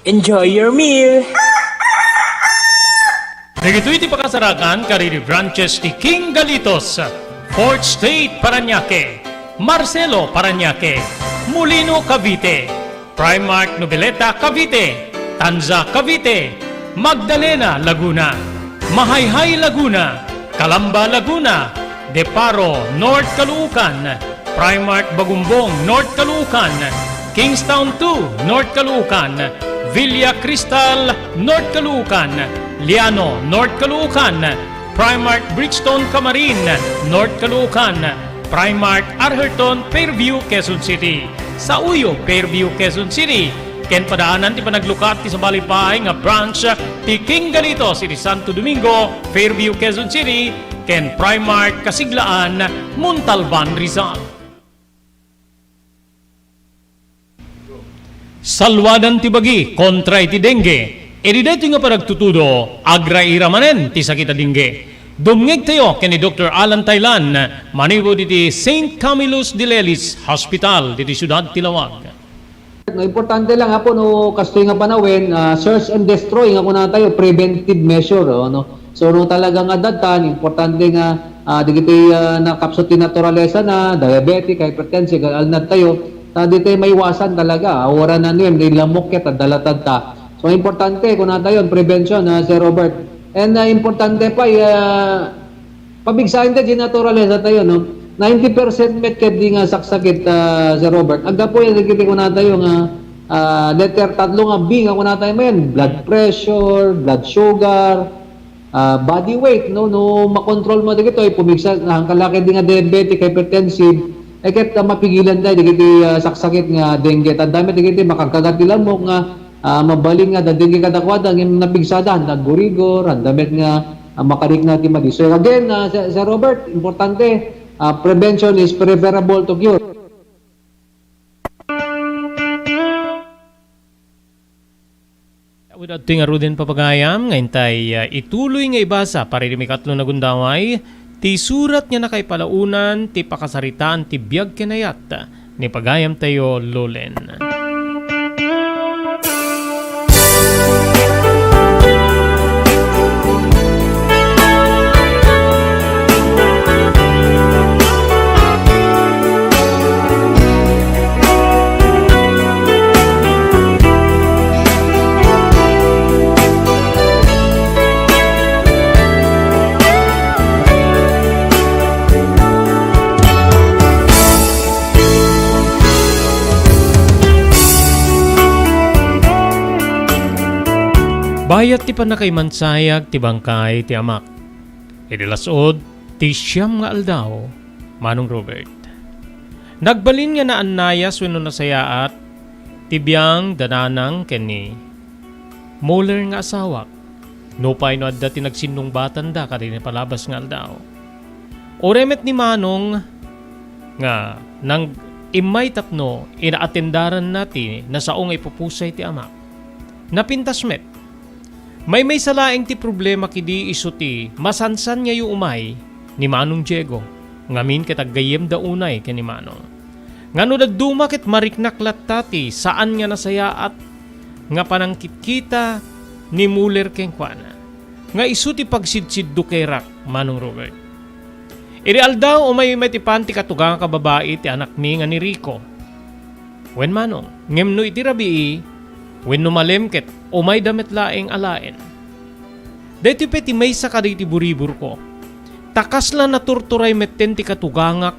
Enjoy your meal! Dagitoy ti pakasarakan kadagiti branches ti King Galitos, Fourth Street, Parañaque, Marcelo, Parañaque, Molino, Cavite, Primark, Noveleta, Cavite, Tanza, Cavite, Magdalena, Laguna, Mahayhay, Laguna, Calamba, Laguna, Deparo, North Caloocan, Primark Bagumbong, North Caloocan, Kingstown two, North Caloocan, Villa Cristal, North Caloocan, Liano, North Caloocan, Primark Bridgestone Camarin, North Caloocan, Primark Arherton, Fairview, Quezon City, Sauyo, Fairview, Quezon City, ken padaanan ti panaglukat ti sabali pay nga branch ti King Galitos iti Santo Domingo, Fairview, Quezon City, ken Primark Kasiglaan, Montalban, Rizal. Saluadan ti bagi kontra iti dengue. Iti daytoy nga panagtutudo, agraira manen ti sakit a dengue. Dumngegtayo ken ni Doktor Alan Taylan manipud iti Saint Camillus de Lelis Hospital diti siudad ti Laoag. No, importante lang, Apo, no, kastoy nga panawen, ah, search and destroy nga kunatayo, preventive measure, oh, no? So, no, talaga nga dadtan, importante nga, ah, dagiti, ah, nakapsut ti naturalesa na, diabetic, hypertensive, alnadtayo, ta ditoy maiwasan talaga, ah, wara na nuem, di lamok ket, ah, dalatad ta. So, importante, kunatayo, prevention, ah, Sir Robert. And, ah, importante pay, ah, Pabigsaen ta di naturalesa tayo, no? Ninety percent met kaddi nga saksakit, ah, Sir Robert. Aggapu yan, dagiti kunatayo nga, ah, letter tatlo nga B nga kunatayo mayan, blood pressure, blood sugar, ah, body weight, no? No makontrol mo dagitoy, pumigsa, ang kalaki di nga diabetic, hypertensive, E ket, ah, mapigilan da dagiti, ah, saksakit nga dengue. Adda met dagiti makagkagat ti lammok nga, ah, mabalin nga adda dengue kadakuada, ngem napigsada, handa aggurigor, handa met nga, ah, makarikna ti madi. So again, ah, Sir, Sir Robert, importante, ah, prevention is preferable to cure. Wen adtoy ngaruden, papagayam, nga intay, ah, ituloy nga ibasa para iti mikatlo nga gundaway ti surat nga nakaipalaonan ti pakasaritaan ti biag ken ayat ni pagayamtayo, Lolen. Bayat ti pannakaimansayag ti bangkay ti amak. Idi las-ud ti siam nga aldaw, Manong Robert, nagbalin nga naannayas wenno nasayaat ti biang da Nanang ken ni Muller nga asawak, nupay no adda ti nagsinnungbatanda kadagiti napalabas nga aldaw. Uray met ni Manong nga nang immay tapno inaatendaranna ti nasao nga ipupusay ti amak. Napintas met. Maymaysa laeng ti problema ketdi isu ti masansangayo umay ni Manong Diego, ngamin ket aggayyemda unay ken ni Manong. Nga no dadduma ket mariknak latta ti saan nga nasayaat nga panangkitkita ni Muller kenkuana, nga isu ti pagsidsiddukerak, Manong Robert. Idi aldaw, umay met ti pan ti katugangak a babai ti anakmi nga ni Rico. Wen Manong, ngem no iti rabii, wenno malem ket umayda met laeng alaen. Daytoy pay ti maysa kadagiti buriburko. Ta kasla naturturay metten ti katugangak,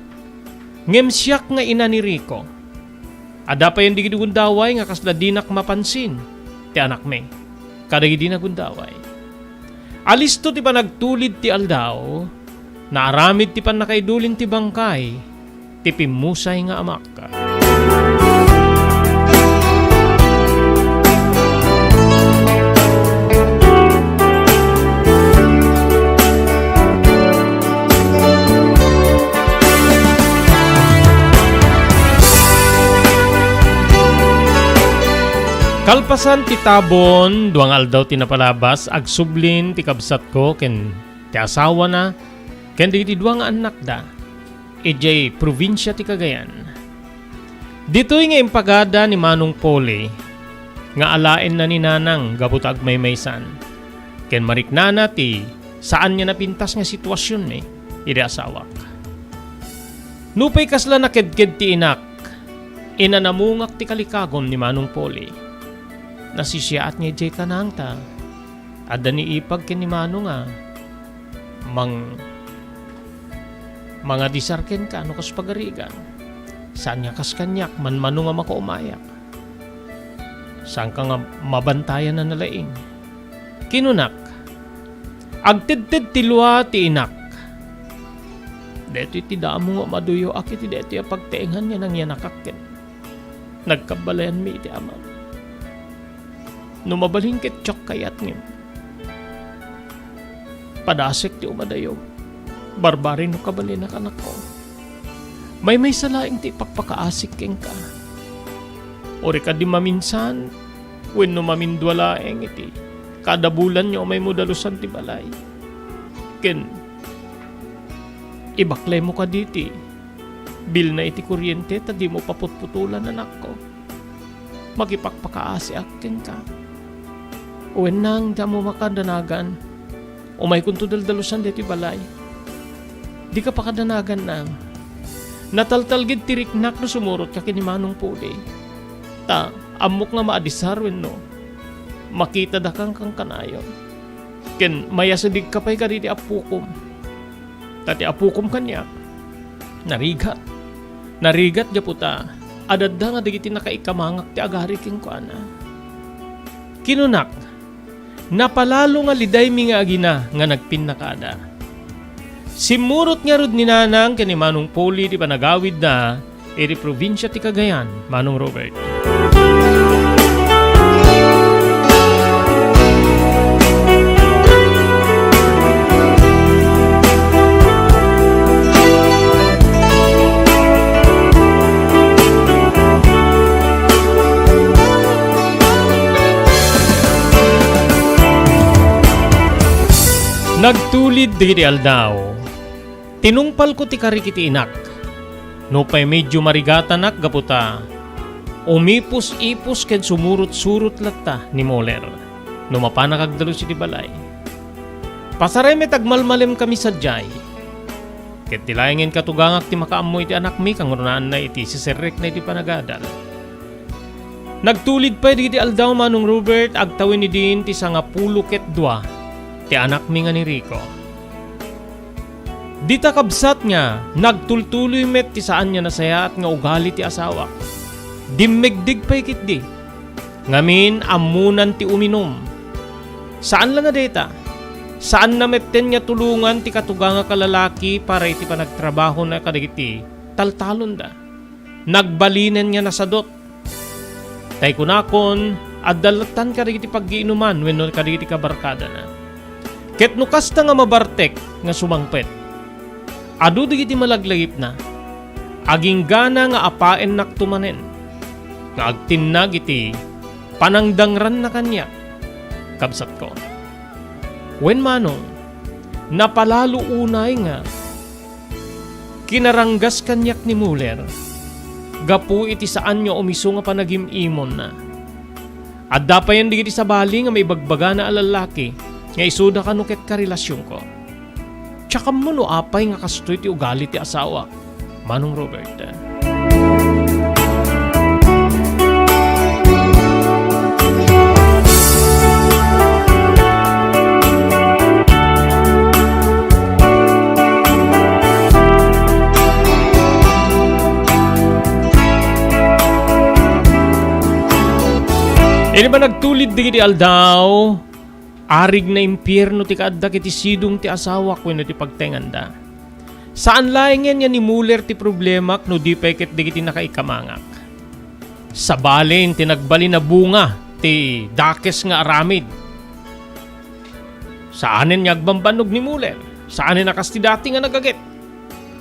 ngem siak nga ina ni Rico. Adda payen dagiti gundaway nga kasla dinak mapansin ti anakmi kadagidi nagundaway. Alisto ti panagtulid ti aldaw, naaramid ti pannakaidulin ti bangkay ti pimmusay nga amak. Kalpasan ti tabon, dua nga aldaw ti napalabas, agsublin ti kabsatko ken ti asawana ken dagiti dua nga annakda idiay probinsia ti Cagayan. Ditoy nga impagada ni Manong Polly nga alaenna ni Nanang gapu ta agmaymaysan ken mariknana ti saan nga napintas nga situasionmi idi asawak. Nupay kasla nakedked ti inak, inanamongak ti kalikagum ni Manong Polly. Nasisiaat nga idiay kanang ta adda ni Ipag ken ni Manong a mang-, mangadisar kenka no kas pagarigan. Saan nga kas kaniak, manmano nga makaumayak. Saanka nga mabantayan a nalaing. Kinunak, agtedted ti lua ti inak. Daytoy ti damo nga umaduyoak iti daytoy a pagtaengan nga nangyanakak ken nagkabalayanmi iti amam. No mabalin ket diak kayat ngem padasek ti umadayo. Barbari no kabalin a kanakko. Maymaysa laeng ti ipakpakaasik kenka. Uray kadi maminsan, wenno mamindua laeng iti kada bulan nga umaymo dalusan ti balay. Ken ibaklaymo kadi ti bilna iti kuryente ta dimo paputputolan, anakko. Makipakpakaasiak kenka. Wen nang, damo makadanagan. Umaykonto daldalusan daytoy balay. Dika pakadanagan, nang. Nataltalged ti riknak no sumurotka ken ni Manong Puli. Ta ammok nga maadisar wenno makitadakan kankanayon. Ken mayasidegka pay kadagiti appokom. Ta ti appokom kaniak, narigat. Narigat gapu ta adda nga dagiti nakaikamangak ti agari kenkuana. Kinunak, napalalo nga lidaymi nga agina nga nagpinnakada. Simmurot ngarud ni Nanang ken ni Manong Polly ti panagawidda iti probinsia ti Cagayan, Manong Robert. Nagtulid dagiti aldaw. Tinungpalko ti karik iti inak. Nupay medio marigatanak gapu ta umipus-ipus ken sumurot-surot latta ni Muller no mapanak agdalus iti balay. Pasaray met agmalmalemkami sadiay. Ket ti laengen katugangak ti makaammo iti anakmi kangrunaan iti siserrekna iti panagadal. Nagtulid pay dagiti aldaw, Manong Robert, agtawen idin ti sangapulo ket dua ti anakmi nga ni Rico. Dita kabsat nga nagtultuloy met ti saan nga nasayaat nga ugali ti asawak. Dimmegdeg pay ketdi. Ngamin, ammonan ti uminum. Saan la nga dayta, saanna metten nga tulongan ti katugangak a lalaki para iti panagtrabahona kadagiti taltalonda. Nagbalinen nga nasadut. Tay kunakon, adda lattan kadagiti paggiinuman wenno kadagiti kabarkadana. Ket no kasta nga mabartek nga sumangpet, adu dagiti malaglagipna, aginggana nga apaennakto manen nga agtinnag iti panangdangranna kaniak, kabsatko. Wen manong, napalalo unay nga kinaranggas kaniak ni Muller gapu iti saan nga umiso nga panagim-imonna. Adda payen dagiti sabali nga maibagbagana a lallaki nga isuda kano ket karelasionko. Diak ammo no apay nga kastoy ti ugali ti asawak, Manong Robert. Idi ba nagtulid dagiti aldaw, arigna impierno ti kaaddak iti sidong ti asawak wenno ti pagtenganda. Saan laengen nga ni Muller ti problemak no di pay ket dagiti nakaikamangak. Sabali ti nagbalin a bunga ti dakes nga aramid. Saanen nga agbambannog ni Muller. Saanen a kas ti dati nga nagaget.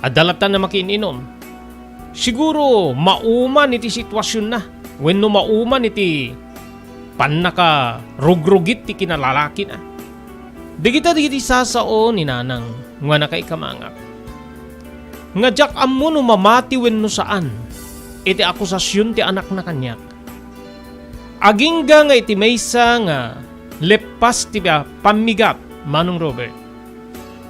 Adda lattan a makiin-inum. Siguro, mauman iti situasionna wenno mauman iti pannakarugrugit ti kinalalakina. Dagita dagiti sasao ni Nanang nga nakaikamangak. Nga diak ammo no mamati wenno saan iti akusasion ti anakna kaniak. Agingga nga iti maysa nga leppas ti, ah, pammigat, Manong Robert,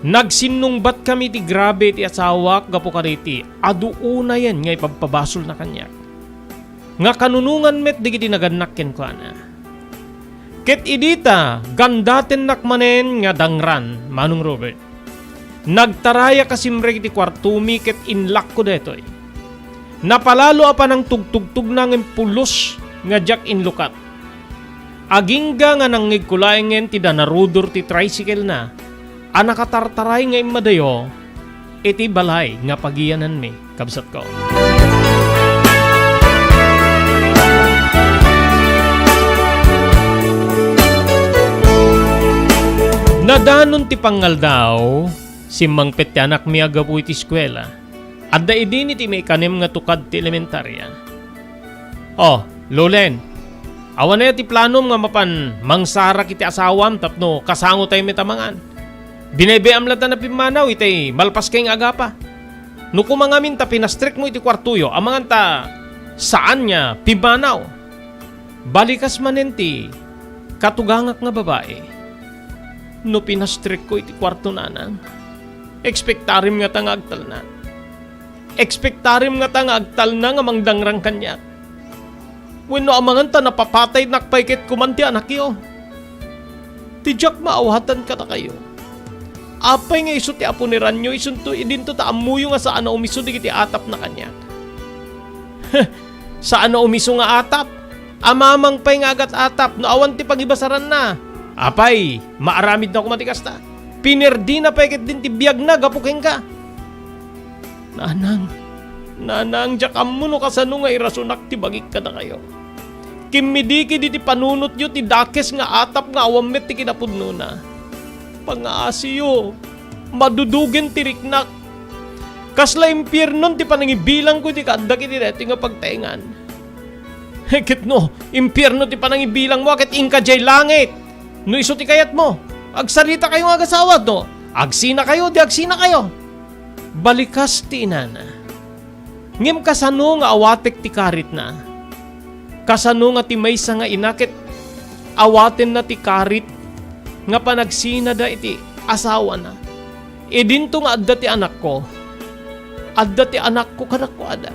nagsinnungbatkami iti grabe iti asawak gapu kadaytoy, adu unayen nga ipabpabasolna kaniak. Nga kanunongan met dagiti nagannak kenkuana. Ket idi ta gandatennak manen nga dangran, Manong Robert, nagtarayak a simrek iti kuartomi ket inlakko daytoy. Napalalo a panangtugtugtogna ngem pulos nga diak inlukat. Agingga nga nangngegko laengen ti danarudor ti tricycle-na a nakatartaray nga immadayo iti balay nga pagiyananmi, kabsatko. Nadanon ti pangaldaw, simmangpet ti anakmi a gapu iti eskuela. Adda idin iti maikanem nga tukad ti elementaria. Oh, Lolen, awan aya ti planom nga mapan mangsarak iti asawam tapno kasangotayo met a mangan? Binaybayaam latta a pimmanaw itay malpaskay nga agapa. No koma ngamin ta pinastrekmo iti kuartoyo, amangan ta saan nga pimmanaw. Balikas manen ti katugangak nga babai. No pinastrekko iti kuarto, Nanang, ekspektarim ngata nga agtalna. Ekspektarim ngata nga agtalna nga mangdangrang kaniak. Wenno amangan ta napapataynak pay ket kuman ti anakyo. Ti diak maawatan kadakayo, apay nga isu ti apuneranyo isunto idinto ta ammoyo nga saan a umiso dagiti atapna kaniak? Saan a umiso nga atap? Amamang pay nga agat-atap no awan ti pagibasaranna. Apay, maaramidna koma ti kasta? Pinerdina pay ketdin ti biagna gapu kenka. Nanang, nanang, diak ammo no kasano nga irasonak ti bagik kadakayo. Kimmidikid iti panunotyo ti dakes nga atap nga awan met ti kinapudnona. Pangaasiyo, madudugen ti riknak. Kasla impiernon ti panangibilangko iti kaaddak iti daytoy nga pagtaengan. Ket no impierno ti panangibilangmo, ket inka diay langit. No isu ti kayatmo, agsarita kayo nga agasawa, no agsina kayo, di agsina kayo. Balikas ti inana. Ngem kasano nga awatek ti karitna? Kasano nga ti maysa nga ina ket awatenna ti karit nga panagsinada iti asawana? Idinto nga adda ti anakko. Adda ti anakko kadakuada.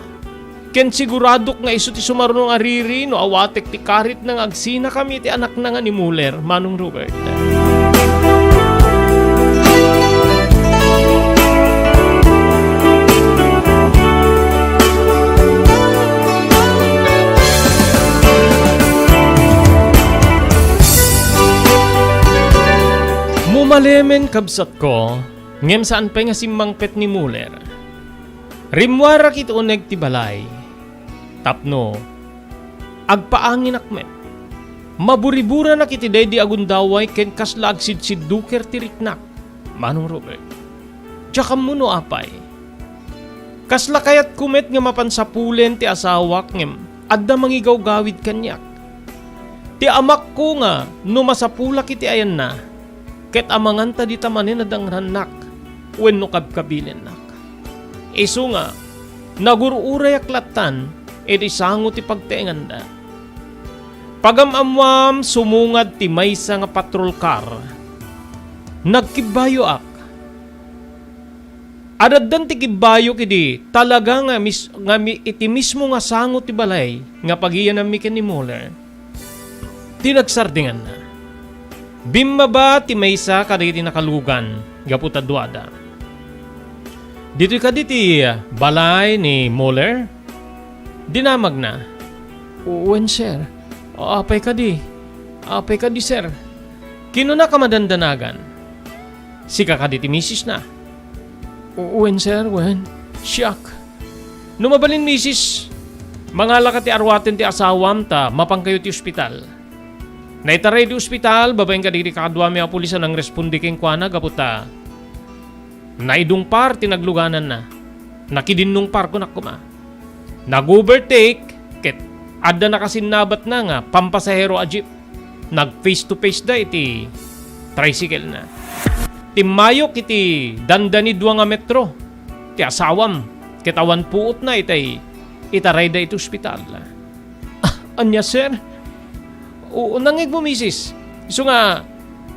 Ken siguradok nga isu ti sumaruno nga riri no awatek ti karitna nga agsinakami iti anakna nga ni Muller, Manong Robert. Mumalemen, kabsatko, ngem saan pay nga simmangpet ni Muller. Rimmuarak iti uneg ti balay tapno agpaanginak met. Maburiburanak iti daydi a gundaway ken kasla agsidsidduker ti riknak, Manong Robert. Diak ammo no apay. Kasla kayatko met nga mapan sapulen ti asawak ngem adda mangigawgawid kaniak. Ti amakko nga no masapulak iti ayanna, ket amangan ta dita manen a dangrannak wenno kabkabilinnak. Isu nga, nagur-urayak lattan iti sango ti pagtaenganda. Pagam-ammoam, sumungad ti maysa nga patrol car. Nagkibbayoak. Adaddan ti kibbayo idi talaga nga mis-, nga mi-, iti mismo nga sango ti balay nga pagiyananmi ken ni Muller. Ti nagsardinganna. Bimmaba ti maysa kadagiti nakalugan gapu ta duada. "Ditoy kadi ti balay ni Muller?" dinamagna. "Wen, sir. Apay kadi? Apay kadi, sir?" Kinuna a madandanagan. "Sika kadi ti misisna?" "Wen, sir, wen. Siak." "No mabalin, misis, mangalaka ti aruaten ti asawam ta mapankayo ti ospital." Naitaray ti ospital babaen kadagiti kakaduami a pulis a nangresponde kenkuana gapu ta naidungpar ti naglugananna. Nakidinnungparko koma. Nag-overtake ket adda nakasinnabatna nga pampasahero a jeep. Nag-face to face da iti tricycle-na. Timmayok iti dandani dua nga metro ti asawam ket awan puotna itay itarayda iti ospital. "Ah, ania, sir?" "O, nangngegmo, misis. Isu nga,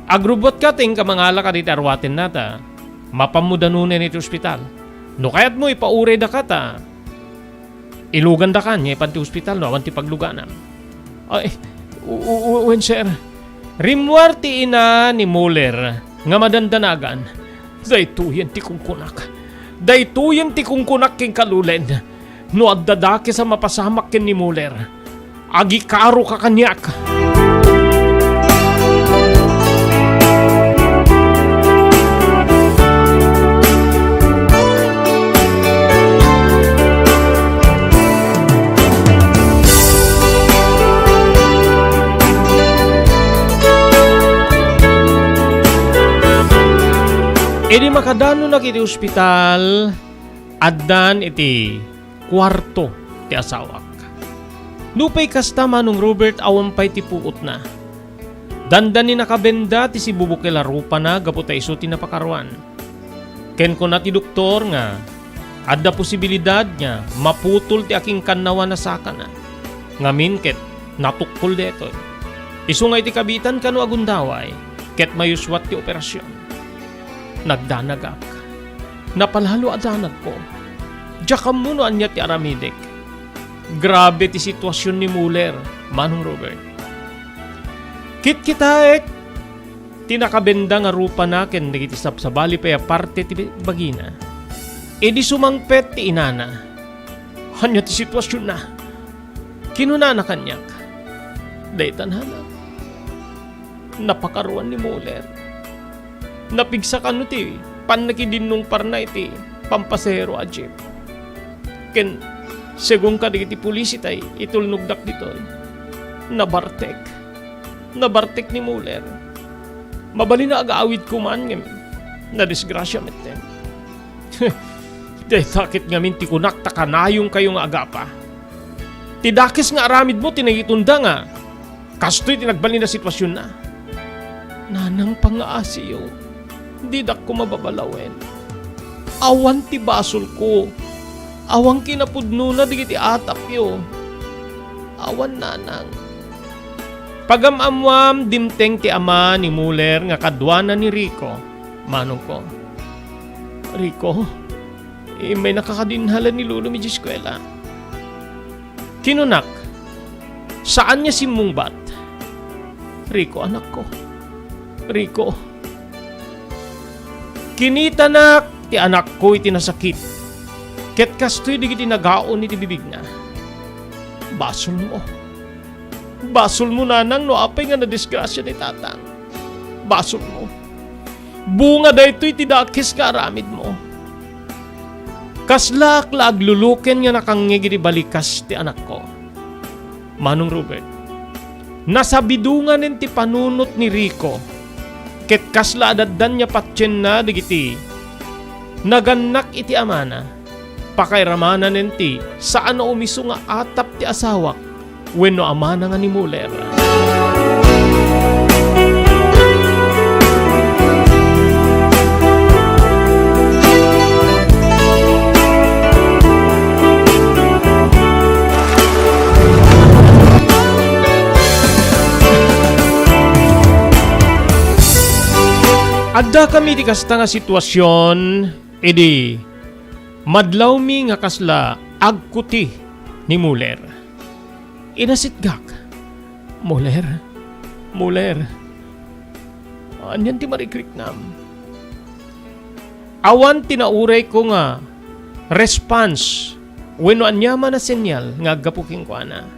agrubbuatka ta inka mangalaka dita aruatenna ta mapanmo danunen iti ospital. No kayatmo, ipauraydaka ta ilugandakan nga ipan ti ospital no awan ti pagluganam." "Ay, u-, u-, u-, wen, sir." Rimmuar ti ina ni Muller nga madandanagan. "Daytoyen ti kunkunak. Daytoyen ti kunkunak kenka, Lulen. No adda dakes a mapasamak ken ni Muller, agikaroka kaniak." Idi makadanonak iti ospital, addan iti kuarto ti asawak. Nupay kasta, Manong Robert, awan pay ti puotna. Dandani nakabenda ti sibubukel a rupana gapu ta isu ti napakaruan. Ken kuna ti doktor nga adda posibilidad nga maputol ti akinkannawan a sakana. Ngamin ket natukkol daytoy. Isu nga iti kabiitan kano a gundaway ket mayuswat ti operasion. Nagdanagak. Napalalo a danagko. Diak ammo no ania ti aramidek. Grabe ti situasion ni Muller, Manong Robert. Kitkitaek ti nakabenda nga rupana ken dagiti sabsabali pay a parte ti bagina. Idi sumangpet ti inana, "Ania ti situasionna?" kinunana kaniak. "Dayta, nana, napakaruan ni Muller. Napigsa kano ti pannakidinnungparna iti pampasahero a jeep. Ken segun kadagiti pulis itay itulnogdak ditoy, nabartek. Nabartek ni Muller. Mabalin a agaawid koman ngem nadisgrasia metten. Dayta ket ngamin ti kunak ta kanayonkayo nga agapa. Ti dakes nga aramidmo ti nangitunda nga kastoy ti nagbalin a sitwasionna. Nanang, pangngaasiyo, didak koma babalawen. Awan ti basolko. Awan kinapudnona dagiti atapyo. Awan, nanang. Pagam-ammoam, dimteng ti ama ni Muller nga kaduana ni Rico, manongko. Rico, immaynaka kadin hala ni lolom idiay eskuela. Kinunak, saan nga simmungbat. Rico, anakko. Rico. Kinitanak ti anakko iti nasakit, ket kastoy dagiti nagaon iti bibigna. Basolmo. Basolmo, nanang, no apay nga nadisgrasia ni tatang. Basolmo. Bunga daytoy ti dakes nga aramidmo. Kaslaak la agluluken nga nakangngeg iti balikas ti anakko. Manong Robert, nasabidonganen ti panunot ni Rico, ket kasla adda ania patienna dagiti nagannak iti amana. Pakairamananen ti saan a umiso nga atap ti asawak wenno amana nga ni Muller. Addakami iti kasta nga situasion idi madlawmi nga kasla agkuti ni Muller. Inasitgak. "Muller, Muller, anian ti marikriknam?" Awan ti naurayko nga response wenno aniaman a senyal nga aggapu kenkuana.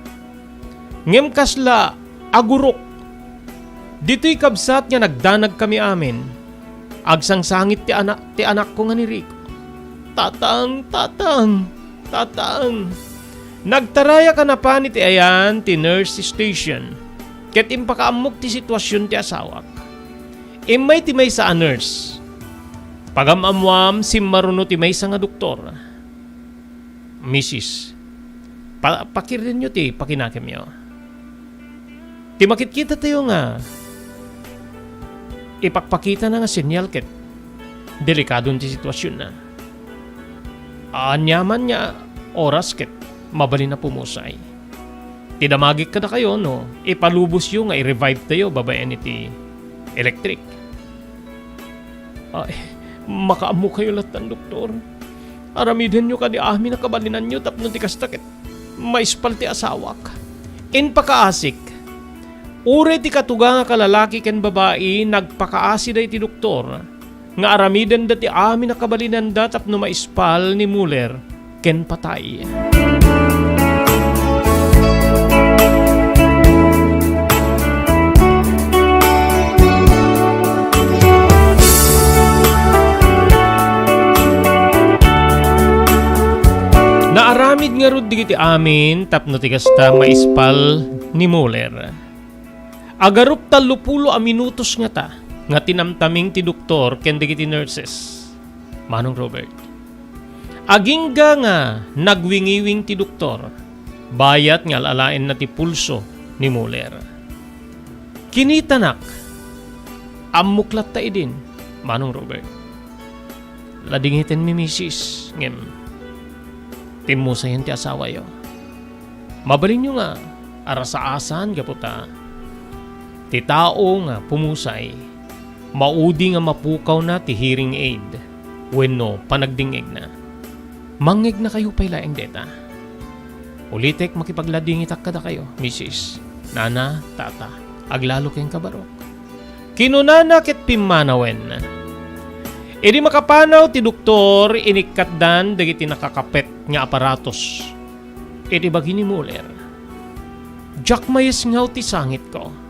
Ngem kasla agurok. Ditoy kabsat nga nagdanagkami amin, agsangsangit ti ana-, ti anakko nga ni Rico. "Tatang, tatang, tatang." Nagtarayak a napan iti ayan ti nurse station, ket impakaammok ti situasion ti asawak. Immay ti maysa a nurse. Pagam-ammoam, simmaruno ti maysa nga doktor. "Misis, pa-, pakirdenyo ti pakinakemyo. Ti makitkitatayo nga ipakpakitana nga senyal ket delikadon ti situasionna. Aniaman nga oras ket mabalin a pumusay. Ti damagek kadakayo no ipalubosyo nga i-revive tayo babaen iti electric." "Ay, makaammokayo lattan, doktor. Aramidenyo kadi amin a kabalinanyo tapno ti kasta ket maispal ti asawak." Impakaasik. Uray ti katuga nga kalalaki ken babai, nagpakaasi daydi doktor nga aramidenda ti amin a kabalinanda tapno maispal ni Muller ken patay. Naaramid ngarud dagiti amin tapno ti kasta maispal ni Muller. Agarup tallopulo a minutos ngata nga tinamtaming ti doktor ken dagiti nurses. Manong Robert. Agingga nga nagwingiwing ti doktor, bayat nga al-alaenna ti pulso ni Muller. Kinitanak, ammok latta idin, Manong Robert. Ladingitenmi, misis, ngem timmusayen ti asawayo. Mabalinyo nga arasaasan gapu ta ti tao nga pumusay, maudi nga mapukawna ti hearing aid wenno panagdingngegna. Mangngegnakayo pay laeng deta. Ulitek, makipagladingitak kadakayo, misis, nana, tata, aglalo kenka barok. Kinunana ket pimmanawen. Idi makapanaw ti doktor, inikkatdan dagiti nakakapet nga aparatos. Iti bagi ni Muller, "Diak mayesngaw ti sangitko.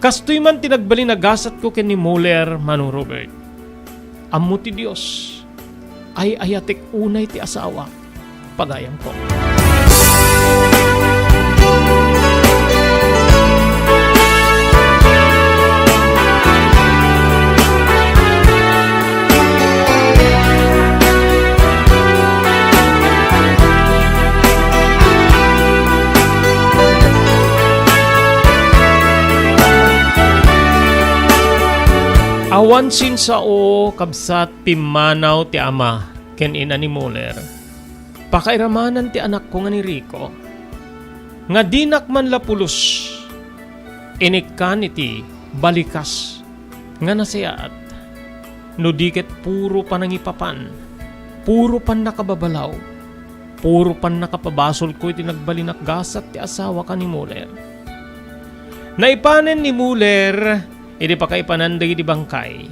Kastoy man ti nagbalin a gasatko ken ni Muller, Manong Robert. Ammo ti Dios, ay-ayatek unay ti asawak, pagayamko. Awan sinsao, kabsat, pimmanaw ti ama ken ina ni Muller. Pakairamanan ti anakko nga ni Rico nga dinak man la pulos inikkan iti balikas nga nasayaat, no di ket puro panangipapan, puro pannakababalaw, puro pannakapabasolko iti nagbalin a gasat ti asawak a ni Muller. Naipanen ni Muller idi pakaipanan dagiti bangkay.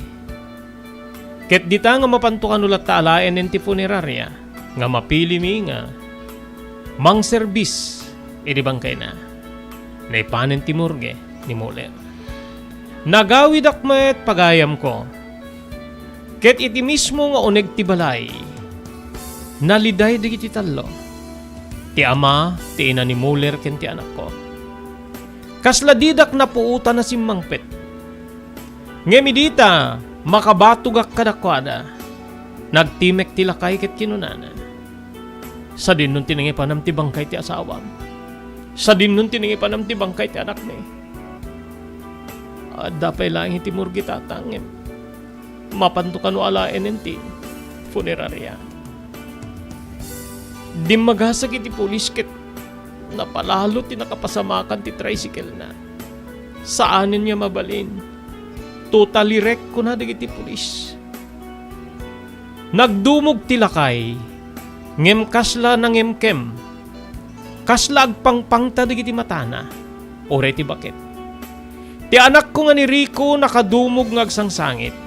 Ket dita nga mapanto kano latta alaenen ti funeraria nga mapilimi nga mangserbis idi bangkayna. Naipanen ti morgue ni Muller. Nagawidak met, pagayamko. Ket iti mismo nga uneg ti balay, naliday dagiti tallo, ti ama, ti ina ni Muller, ken ti anakko. Kasla didak napuotan a simmangpet. Ngem idi ta makabatogak kadakuada, nagtimek ti lakay ket kinunana, "Sadinnon ti nangipanam ti bangkay ti asawam? Sadinnon ti nangipanam ti bangkay ti anakmi? Adda pay laeng iti morgue, Tatang, ngem mapanto kano alaenen ti funeraria." Dimmagasag iti pulis ket napalalo ti nakapasamakan ti tricycle-na. Saanen nga mabalin. Totally wreck, kuna dagiti pulis. Nagdumog ti lakay, ngem kasla nangemkem. Kasla agpangpangta dagiti matana, uray ti baket. Ti anakko nga ni Rico nakadumog nga agsangsangit.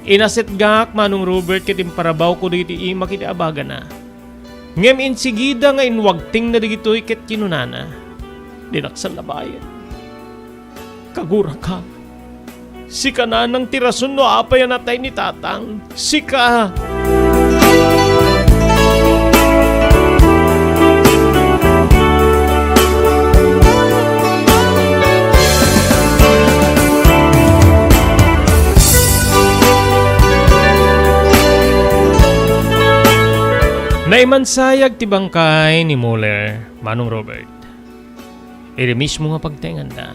Inasetgak, Manong Robert, ket imparawko dagiti imak iti abagana. Ngem insigida nga inwagtengna dagitoy ket kinunana, "Dinak sallabayen. Kaguraka, sika nanang ti rason no apay a natay ni Tatang. Sika!" Naimansayag ti bangkay ni Muller, Manong Robert, iti mismo nga pagtaenganda.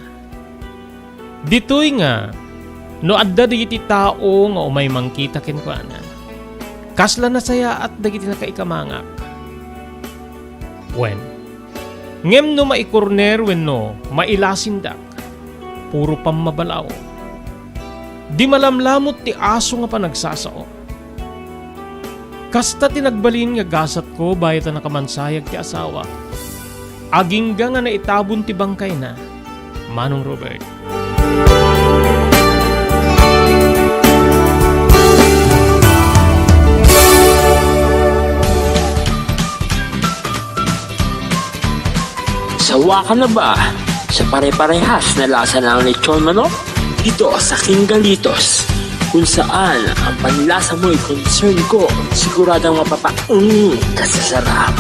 Ditoy nga, no adda dagiti tao nga umay mangkita kenkuana, kasla nasayaat dagiti nakaikamangak. Wen, ngem no maikorner wenno mailasindak, puro pammabalaw. Di malamlamot ti aso nga panagsasao. Kasta ti nagbalin nga gasatko bayat a nakamansayag ti asawa. Agingga nga naitabon ti bangkayna, Manong Robert. Sawa ka na ba sa pare-parehas na lasa ng lechon manok? Dito sa King Galitos, kung saan ang panlasa mo'y concern ko, siguradong mapapaung ka sa sarap.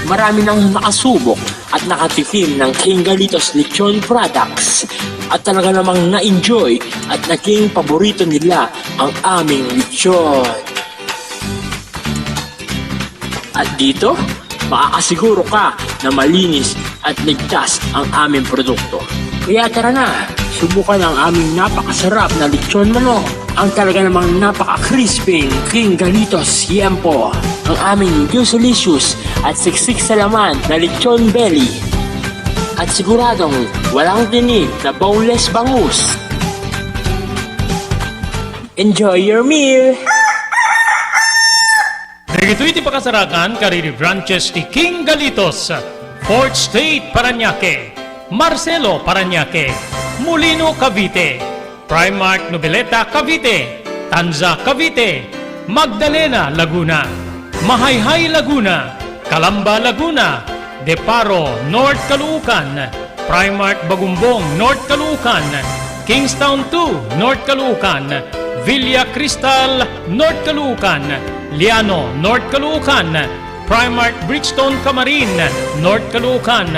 Marami nang nakasubok at nakatikim ng King Galitos Lechon Products at talaga namang na-enjoy at naging paborito nila ang aming lechon. At dito, makakasiguro ka na malinis at ligtas ang aming produkto. Kaya tara na, subukan ang aming napakasarap na lechon manok, ang talaga namang napaka-crispy King Galitos Yempo, ang aming juicy-licious at siksik sa laman na lechon belly. At siguradong walang tinik na boneless bangus. Enjoy your meal! Dagitoy ti pakasarakan kadagiti branches ti King Galitos, Fourth Street, Parañaque, Marcelo, Parañaque, Molino, Cavite, Primark, Noveleta, Cavite, Tanza, Cavite, Magdalena, Laguna, Mahayhay, Laguna, Calamba, Laguna, Deparo, North Caloocan, Primark Bagumbong, North Caloocan, Kingstown two, North Caloocan, Villa Cristal, North Caloocan, Liano, North Caloocan, Primark Brixton, Camarin, North Caloocan,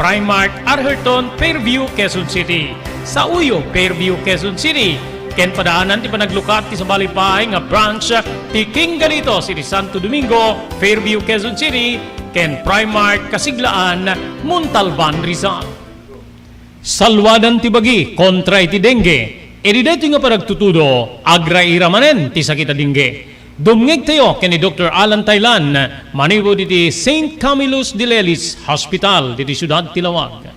Primark Arherton, Fairview, Quezon City, Sauyo, Fairview, Quezon City, ken padaanan ti panaglukat ti sabali pay nga branch ti King Galitos iti Santo Domingo, Fairview, Quezon City, ken Primark Kasiglaan, Montalban, Rizal. Salwadan ti bagi kontra iti dengue. Idi daytoy nga panagtutudo, agraira manen ti sakit a dengue. Dumngegtayo ken ni Doktor Alan Taylan, manipud iti Saint Camillus de Lelis Hospital, diti siudad ti Laoag.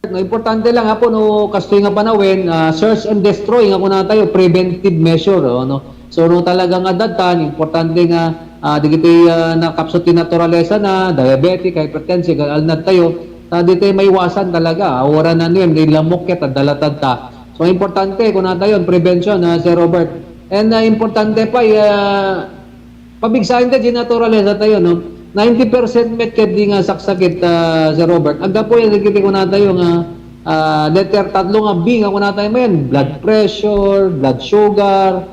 No, importante lang, Apo, no, kastoy nga panawen, ah, search and destroy nga kunatayo, preventive measure, oh, no? So, no, talaga nga dadtan, importante nga, ah, dagiti, ah, nakapsut ti naturalesa na, diabetic, hypertensive, alnad tayo, ta ditoy maiwasan talaga, ah, wala na nuem, di lamok ket, adda latad ta. So, importante, kunatayo, prevention, ah, Sir Robert. And, ah, importante pay, ah, pabigsaen ta di naturalesa tayo, no? Ninety percent met ket di nga saksakit, ah, Sir Robert. Aggapu yan, dagiti kunatayo nga, ah, letter tatlo nga B nga kunatayo mayan, blood pressure, blood sugar,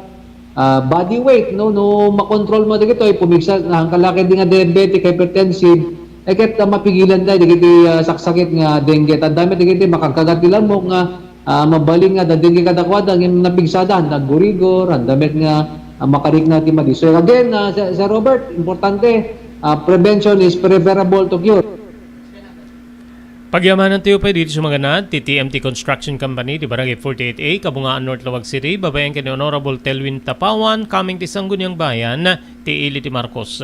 ah, body weight, no? No makontrol mo dagitoy, pumigsa, ang kalaki di nga diabetic, hypertensive, eh, ket, ah, mapigilan tayo dagiti, ah, saksakit nga dengue. Tanda met dagiti makagkagat ti lamok nga, ah, mabalin nga adda dengue kadakuada, ngem napigsada, handa aggurigor, handa met nga, ah, makarikna ti madi. So, again, ah, Sir, Sir Robert, importante, ah, prevention is preferable to cure. Pagyamanantayo pay ditoy sumaganad ti T M T Construction Company, ti Barangay forty-eight A, Kabungaan, North Laoag City, babaen ken ni Honorable Telwin Tapawan, coming ti Sangguniang Bayan, ti ili ti Marcos.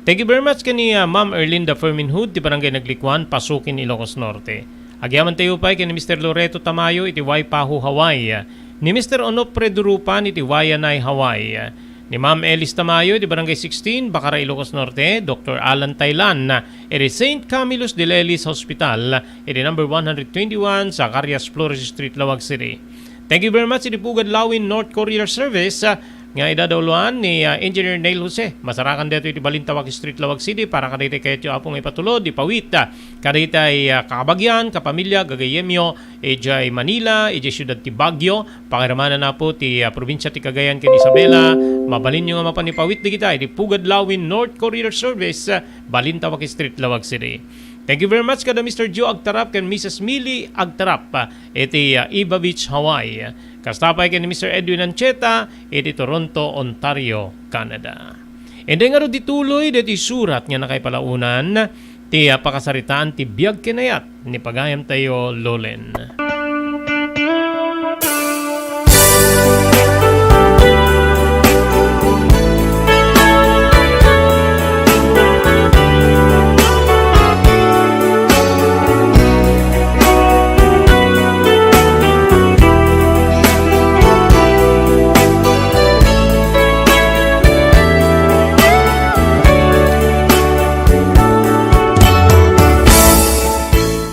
Thank you very much ken ni, ah, Ma'am Erlinda Ferminhud, ti Barangay Naglikuan, Pasukin, Ilocos Norte. Agyamantayo pay ken ni Mister Loreto Tamayo iti Waipahu, Hawaii, ni Mister Onofre Durupan iti Waianae, Hawaii, ni Ma'am Elis Tamayo iti Barangay sixteen, Bacara, Ilocos Norte, Doktor Alan Taylan iti Saint Camillus de Lelis Hospital iti number one hundred twenty-one Zacarias Flores Street, Laoag City. Thank you very much iti Pugad Lawin North Courier Service, ah, nga idadauluan ni, ah, Engineer Neil Jose. Masarakan daytoy iti Balintawak Street, Laoag City, para kadaytoy kayatyo, Apo, nga ipatulod, ipawit, ah, kadaytoy, ah, kakabagian, kapamilya, gagayyemyo, idiay Manila, idiay siudad ti Baguio, pakiramanan, Apo, ti, ah, probinsia ti Cagayan ken Isabela, mabalinyo nga mapan ipawit dagita iti Pugad Lawin North Courier Service, ah, Balintawak Street, Laoag City. Thank you very much kada Mister Joe Agtarap ken Missus Millie Agtarap, ah, iti, ah, Iba Beach, Hawaii. Kasta pay ken ni Mister Edwin Ancheta iti Toronto, Ontario, Canada. Inday ngarud ti tuloy daytoy surat nga nakaipalaonan ti, ah, pakasaritaan ti biag ken ayat ni pagayamtayo, Lolen.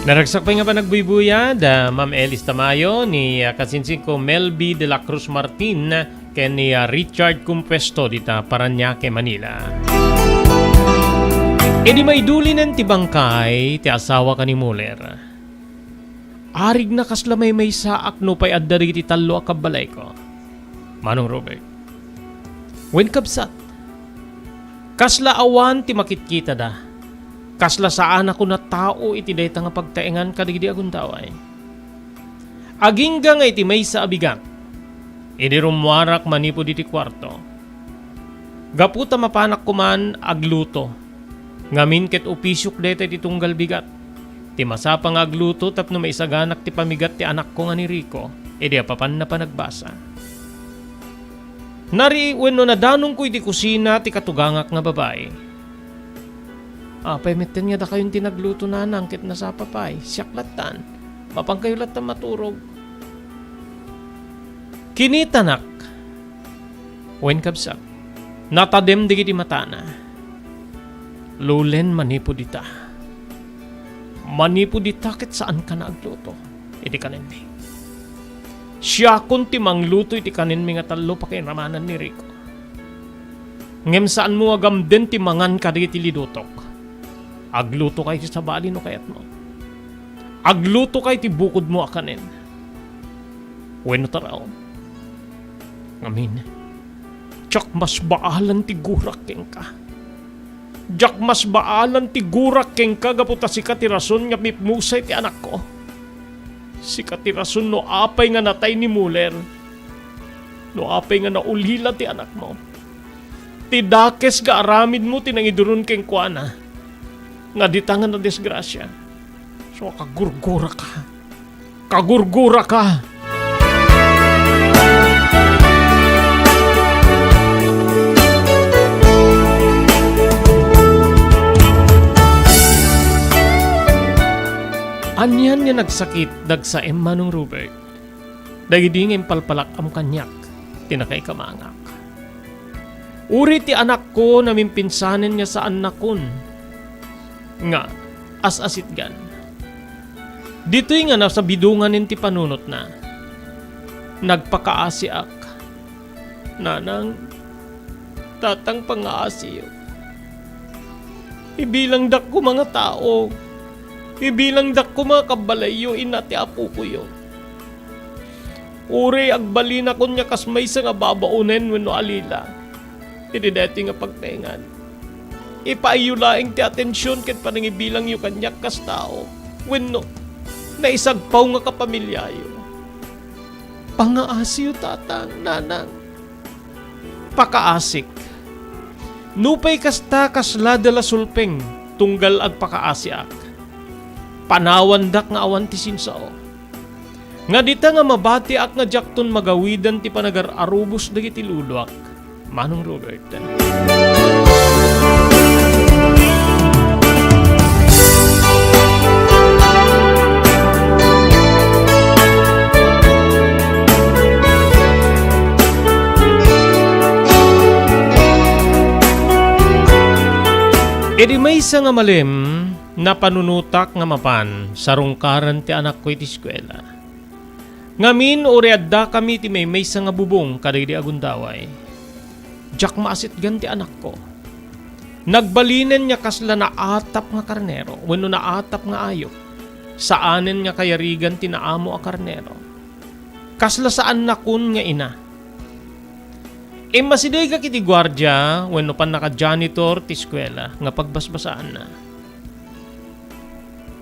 Naragsak pay nga panagbuybuyad, ah, Ma'am Elis Tamayo, ni, ah, kasinsinko Melby de la Cruz Martin, ken ni, ah, Richard Compuesto dita Parañaque, Manila. Idi maidulinen ti bangkay ti asawa ken ni Muller, arigna kasla maymaysaak nupay adda dagiti tallo a kabbalayko. Manong Robert. Wen, kabsat, kasla awan ti makitkitada. Kasla saanak a tao iti dayta nga pagtaengan kadagidi a gundaway. Agingga nga iti maysa a bigat, idi rummuarak manipud iti kuarto, gapu ta mapanak koman agluto, ngamin ket opisiok dayta iti tunggal bigat ti masapa nga agluto tapno maisaganak ti pamigat ti anakko nga ni Rico idi apapanna panagbasa. Nari wenno nadanongko iti kusina ti katugangak nga babai. Apay metten nga dakayon ti nagluto, nanang, ket nasapa pay? Siak lattan. Mapankayo lattan maturog. Kinitanak. Wen, kabsat, natadem dagiti matana. Lolen, manipud ita. Manipud ita ket saanka nga agluto iti kanenmi. Siakon ti mangluto iti kanenmi nga tallo pakiramanan ni Rico. Ngem saanmo nga gamden ti mangan kadagiti lidutok. Aglutoka iti sabali no kayatmo. Aglutoka iti bukodmo a kanen wenno taraon. Ngamin, diak masbaalan ti gurak kenka. Diak masbaalan ti gurak kenka gapu ta sika ti rason nga mipmusay ti anakko. Sika ti rason no apay nga natay ni Muller. No apay nga naulila ti anakmo. Ti dakes nga aramidmo ti nangiduron kenkuana. Nga dita nga nadisgrasia. So, kagurguraka. Kagurguraka. Anian nga nagsakit dagsa Manong Robert, dagidi nga impalpalak-am kaniak ti nakaikamangak. Uri ti anakko, namimpinsanen nga saannakon nga as-asitgan. Ditoy nga nasabidonganen ti panunotna, nagpakaasiak. Nanang, tatang, pangaasiyo. Ibilangdak koma nga tao. Ibilangdak koma nga kabbalayyo, ina ti apokoyo. Uray agbalinakon nga kas maysa nga babaonen wenno alila iti daytoy nga pagtaengan. Ipaayyo laeng ti atension ken panangibilangyo kaniak kas tao wenno naisagpaw nga kapamiliayo. Pangaasiyo, tatang, nanang. Pakaasik. Nupay kasta, kasla da la sulpeng tunggal agpakaasiak. Panawandak nga awan ti sinsao. Nga dita nga mabatiak nga diakton magawidan ti panagar-arubos dagiti luluak, Manong Robert. Idi maysa nga malem, napanunotak nga mapan sarungkaran ti anakko iti eskuela. Ngamin, uray addakami iti maymaysa nga bubong kadagidi agundaway, diak maasitgan ti anakko. Nagbalinen nga kasla naatap nga karnero wenno naatap nga ayup. Saanen nga kayarigan ti naamo a karnero. Kasla saannakon nga ina. Immasidegak iti guardia wenno pannaka-janitor ti eskuela nga pagbasbasaanna.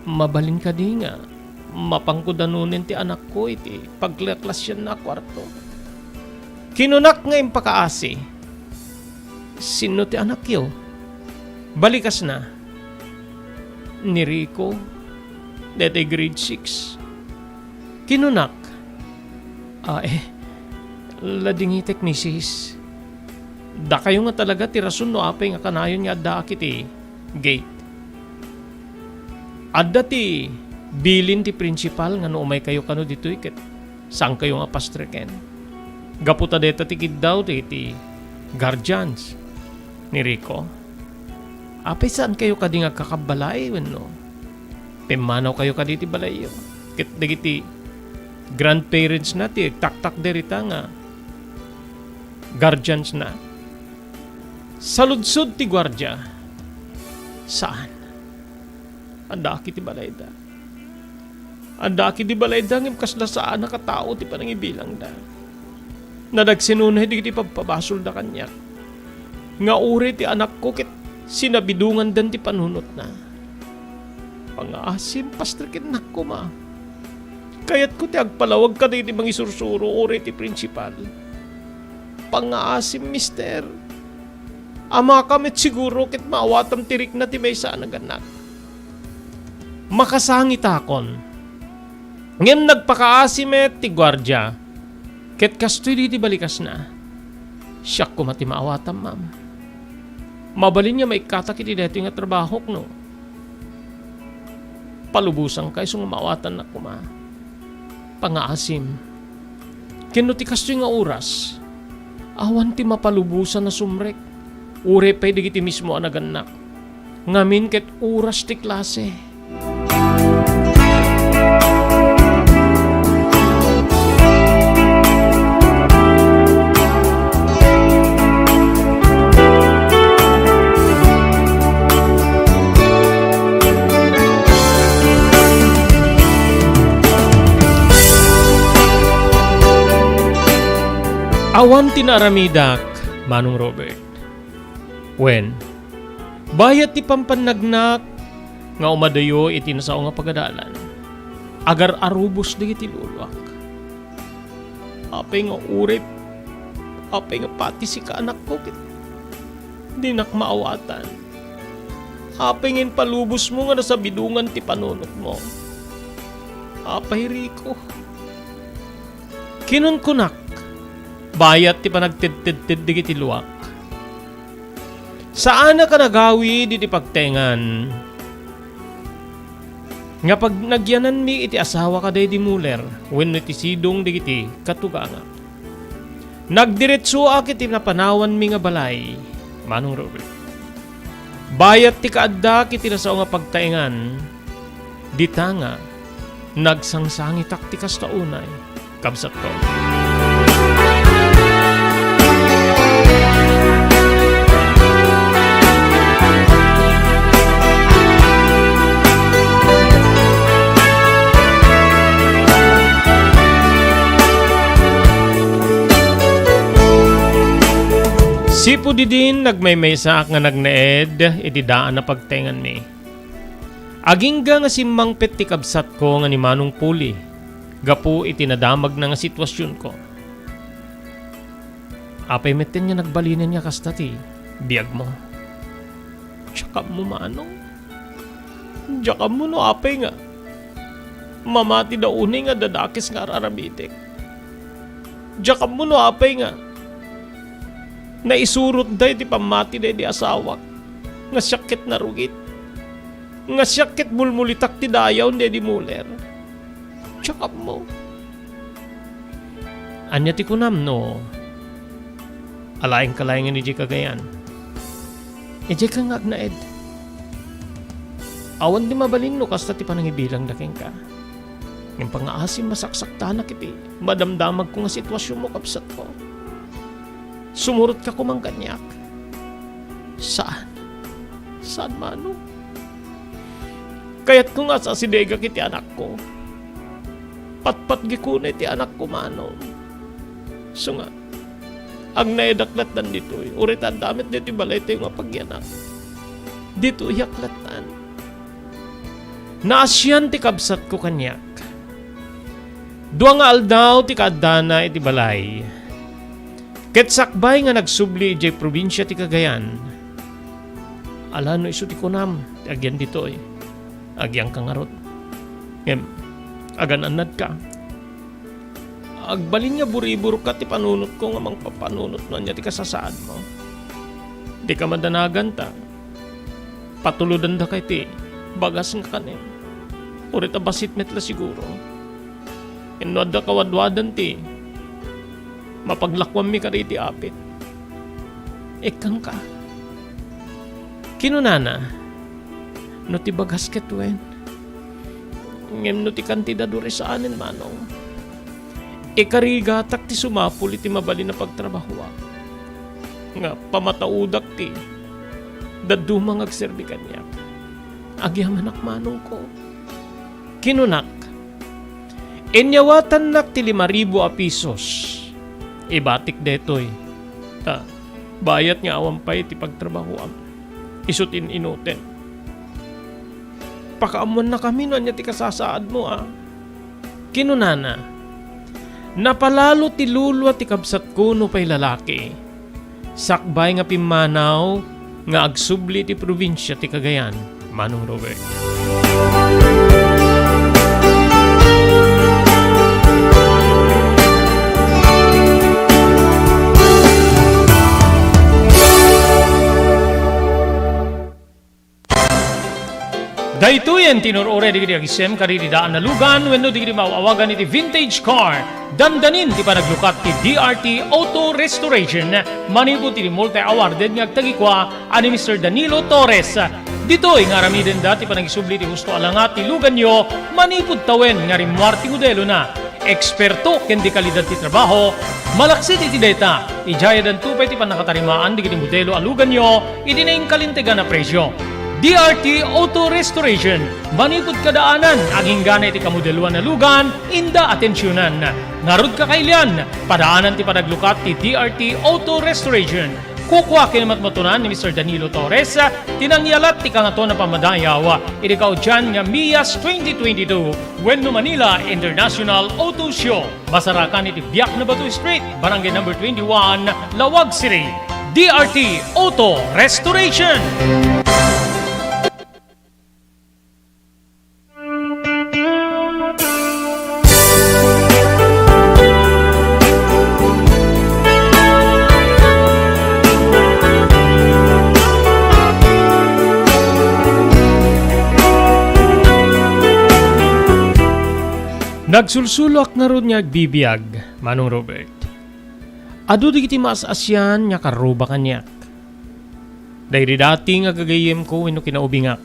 Mabalin kadi nga mapanko danunen ti anakko iti paglaklasianna a kuarto? Kinunak nga impakaasi, "Sinno ti anakyo?" Balikasna, "Ni Rico, daytoy grade six." Kinunak, "Ah, eh, ladingitek, misis. Dakayo nga talaga ti rason no apay nga kanayon nga addaak iti gate. Adda ti bilin ti principal nga no umaykayo kano ditoy ket saankayo nga pastreken. Gapu ta dayta ti kiddaw dagiti guardians ni Rico. Apay saankayo kadi nga agkakabbalay wenno pimmanawkayo kadi iti balayyo?" Ket dagiti grandparents na ti agtaktakder ita nga guardians na. Saludsod ti guardia, "Saan. Addaak iti balayda. Addaak iti balayda ngem kasla saanak a tao ti panangibilangda. Nadagsenona dagiti pabpabasolda kaniak nga uray ti anakko ket sinabidongandan ti panunotna. Pangaasim, pastrikennak koma. Kayatko ti agpalawag kadagiti mangisursuro uray ti principal. Pangaasim, mister. Amaka met siguro ket maawatam ti rikna ti maysa a naganak." Makasangitakon. Ngem nagpakaasi met ti guardia, ket kastoy daydi balikasna, "Siak koma ti maawatam, ma'am. Mabalin nga maikkatak iti daytoy nga trabahok no palubosanka isu nga maawatannak koma." Pangaasim. Ken no ti kastoy nga oras, awan ti mapalubosan a sumrek, uray pay dagiti mismo a nagannak. Ngamin ket oras ti klase. Awan ti naaramidak, Manong Robert. Wen, bayat ti pampannagnak nga umadayo iti nasao nga pagadalan, agar-arubos dagiti luluak. Apay nga urip? Apay nga pati sika, anakko, ket dinak maawatan? Apay nga impalubosmo nga nasabidongan ti panunotmo? Apay, Rico? Kinunkunak, bayat ti panagtedtedted dagiti luak. Saanak a nagawid iti pagtaengan nga pagnagyananmi iti asawa kadi di Muller wenno iti sidong dagiti katugangak. Nagdiretsoak iti napanawanmi nga balay, Manong Robert. Bayat ti kaaddak iti nasao nga pagtaengan, dita nga nagsangsangitak ti kasta unay, kabsatko. Sipud idin nagmaymaysaak nga nagnaed iti daan a pagtaenganmi. Agingga nga simmangpet ti kabsatko nga ni Manong Puli gapu iti nadamagna nga situasionko. Apay metten nga nagbalinen nga kasta ti biagmo? Diak ammo, Manong. Diak ammo no apay nga mamatida unay nga dadakes nga ar-aramitek. Diak ammo no apay nga naisurotda iti pammatida idi asawak nga siak ket narugit, nga siak ket mulmulitak ti dayaw ni Eddie Muller. Diak ammo. Ania ti kunam no alaenka laengen idiay kagayan? Idiayka nga agnaed. Awan ti mabalin no kasta ti panangibilangda kenka. Ngem pangngaasim, masaksaktanak iti madamdamagko nga situasionmo, kabsatko. Sumurotka koma kaniak. Saan. Saan, Manong. Kayatko nga asidegak iti anakko. Patpatgikon iti anakko, Manong. Isu nga, agnaedak lattan ditoy. Uray ta adda met ditoy balaytayo nga pagyanak. Ditoyak lattan. Naasian ti kabsatko kaniak. Dua nga aldaw ti kaaddana iti balay. Ket sakbay nga nagsubli idiay probinsia ti Cagayan, ala no isu ti kunam ti agyan ditoy, agyangka ngarud. Ngem, agan-annadka. Agbalin nga buriburka ti panunotko nga mangpapanunot no ania ti kasasaadmo. Dika madanagan ta patulodandaka iti bagas nga kanem. Uray ta bassit met la siguro. Inno adda kawadwadan ti mapaglakuanmi kadagiti apit. Ikkanka. Kinunana, no ti bagas ket wen. Ngem no ti kantidad, uray saanen, Manong. Ikarigatak ti sumapul iti mabalin a pagtrabahoak nga pamataudak ti dadduma nga agserbi kaniak. Agyamanak, Manongko. Kinunak, inyawatannak ti lima ribu a pisos. Ibatik daytoy. Ta, bayat nga awan pay ti pagtrabahoam. Isu ti in-inuten. Pakaammuannakami no ania ti kasasaadmo, a. Kinunana, napalalo ti lulua ti kabsatko nupay lalaki. Sakbay nga pimmanaw nga agsubli ti probinsia ti Cagayan, Manong Robert. Daytoyen ti inur-uray dagiti agisem kadagiti daan a lugan wenno dagiti maaw-awagan iti vintage car. Dandanin ti panaglukat ti D R T Auto Restoration manipud iti multi-awarded nga agtagikua a ni Mister Danilo Torres. Ditoy nga aramidenda ti panagisubli ti husto a langa ti luganyo manipud tawen nga rimmuar ti modelona. Eksperto ken dekalidad ti trabaho, malaksid iti dayta, idiay addanto pay ti pannakatarimaan dagiti modelo a luganyo iti nainkalintegan a presio. D R T Auto Restoration, manipud kadaanan, agingga iti kamodeloan a lugan, inda atensionan. Ngarud, kakailian, padaanan ti panaglukat ti D R T Auto Restoration. Kukua ken matmatunan ni Mister Danilo Torres ti nangyalat ti Kangatoan a Pammadayaw iti kaudian nga MIAS twenty twenty-two wenno Manila International Auto Show. Masarakan iti Biak na Bato Street, Barangay Number twenty-one, Laoag City. D R T Auto Restoration. Nagsulsuloak ngarud nga agbibiag, Manong Robert. Adu dagiti maas-asian nga karruba kaniak. Daydi dati nga gagayyemko wenno kinaubingak,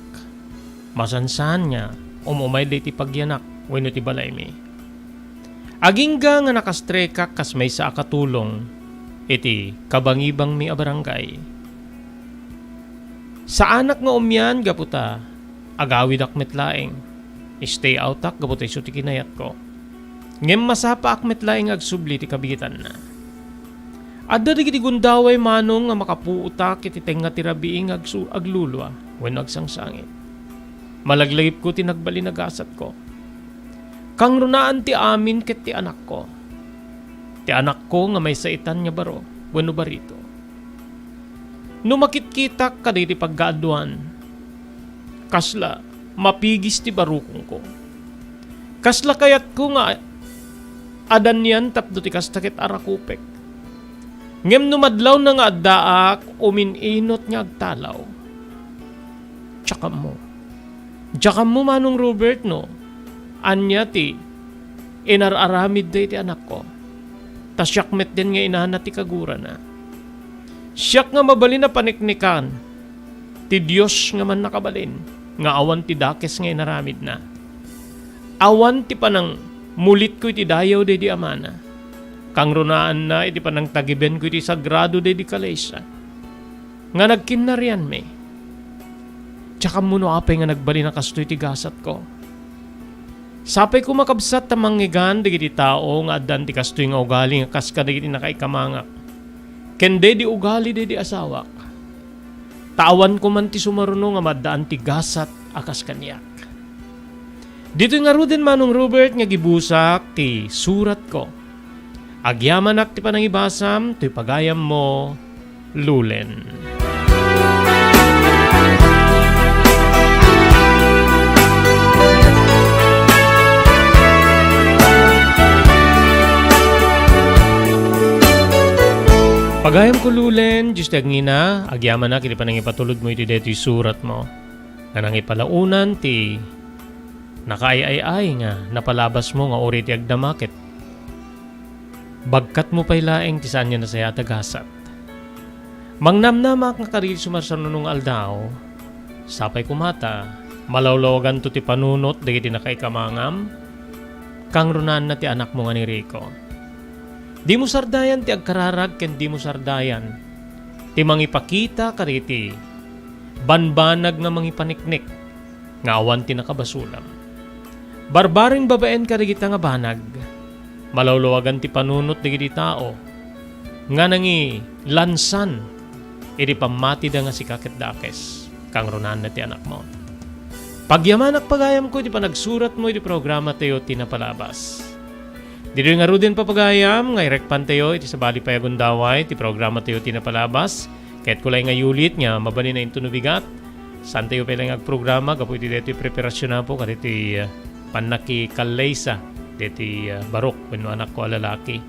masansan nga um-umay daydi pagyanak wenno ti balaymi. Agingga nga nakastrekak kas maysa a katulong iti kabangibangmi a barangay. Saanak nga umian gapu ta agawidak met laeng. Stay outak gapu ta isu ti kinayatko. Ngem masapaak met laeng nga agsubli ti kabiitanna. Adda dagiti gundaway, Manong, nga makapuotak iti tengnga ti rabii nga agsu-, aglulua wenno agsangsangit. Malaglagipko ti nagbalin a gasatko. Kangrunaan ti amin ket ti anakko. Ti anakko nga maysa itan nga baro wenno barito. No makitkitak kadagiti pagkaaduan, kasla mapigis ti barukongko. Kasla kayatko nga adanian tapno ti kasta ket arakupek. Ngem no madlawna nga addaak, umin-inot nga agtalaw. Diak ammo. Diak ammo, Manong Robert, no ania ti inar-aramidda iti anakko. Ta siak met den nga inana ti kagurana. Siak nga mabalin a paniknikan ti Dios nga Mannakabalin nga awan ti dakes nga inaramidna. Awan ti panangmulitko iti dayaw daydi amana. Kangrunaanna iti panangtagibenko iti sagrado daydi kalesa nga nagkinnarianmi. Diak ammo no apay nga nagbalin a kastoy ti gasatko. Sapay koma, kabsat, ta mangngegan dagiti tao nga addaan ti kastoy nga ugali nga kas kadagiti nakaikamangak ken daydi ugali daydi asawak. Ta awan koman ti sumaruno nga maaddaan ti gasat a kas kaniak. Ditoy ngaruden, Manong Robert, nga gibusak ti suratko. Agyamanak ti panangibasam toy pagayammo, Lulen. Pagayamko, Lulen, Dios ti agngina, agyamanak iti panangipatulodmo iti daytoy suratmo nga nangipalaonan ti nakaay-ay-ay nga napalabasmo nga uray ti agdama ket bagkatmo pay laeng ti saan nga nasayaat a gasat. Mangnamnamaak nga kadagiti sumarsaruno nga aldaw, sapay koma ta malawlawaganto ti panunot dagiti nakaikamangam, kangrunaanna ti anakmo nga ni Rico. Dimo sardayan ti agkararag ken dimo sardayan ti mangipakita kadagiti banbanag nga mangipaniknik nga awan ti nakabasolam. Barbareng babaen kadagita nga banag, malawlawagan ti panunot dagiti tao nga nangilansan iti pammatida nga sika ket dakes, kangrunaanna ti anakmo. Pagyamanak pagayamko iti panagsuratmo iti programatayo ti napalabas. Ditoy ngaruden, papagayam, nga irekpantayo iti sabali pay a gundaway ti programatayo ti napalabas. Kayatko laeng nga iyulit nga mabalin a intono bigat, saantayo pay laeng agprograma gapu iti daytoy preparasyon, Apo, kaditoy, ah, pannakikallaysa daytoy, ah, barok wenno anakko a lalaki.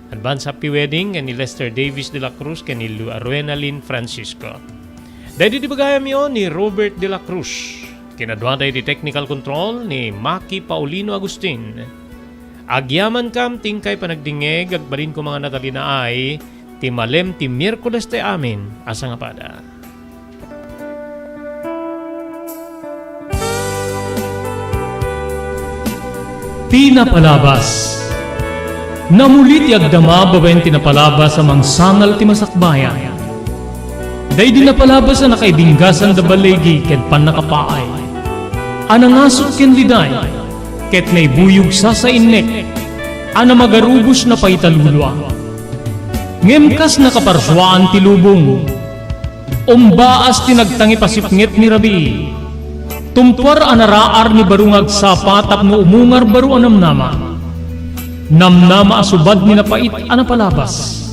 Advance happy wedding ken ni Lester Davis de la Cruz ken ni Lu-, Ruenalyn Francisco. Daytoy ti bagayamyo ni Robert de la Cruz. Kinaduada iti technical control ni Maki Paulino Agustin. Agyamankam ti inkay panagdingngeg, agbalinko nga natalinaay ti malem ti Miyerkules ti amin a sangapada. Ti napalabas. Namuli ti agdama babaen ti napalabas a mangsangal ti masakbayan. Daydi napalabas a nakaibinggasan da baligi ken pannakapaay, a nangasut ken liday, ket naibuyog sasainnek. a namagarubosna pay ta lulua. Ngem kas nakaparsuaan ti lubong, umbaas ti nagtangipasipnget ni Rabii. Tumpuar a naraar ni baro nga agsapa tapno umungar baro a namnama. Namnama a subad ni napait a napalabas,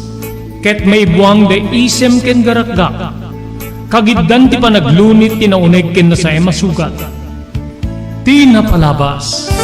ket maibuang da isem ken garakgak. Kagiddan ti panaglunit ti nauneg ken nasaem a sugat. Ti napalabas.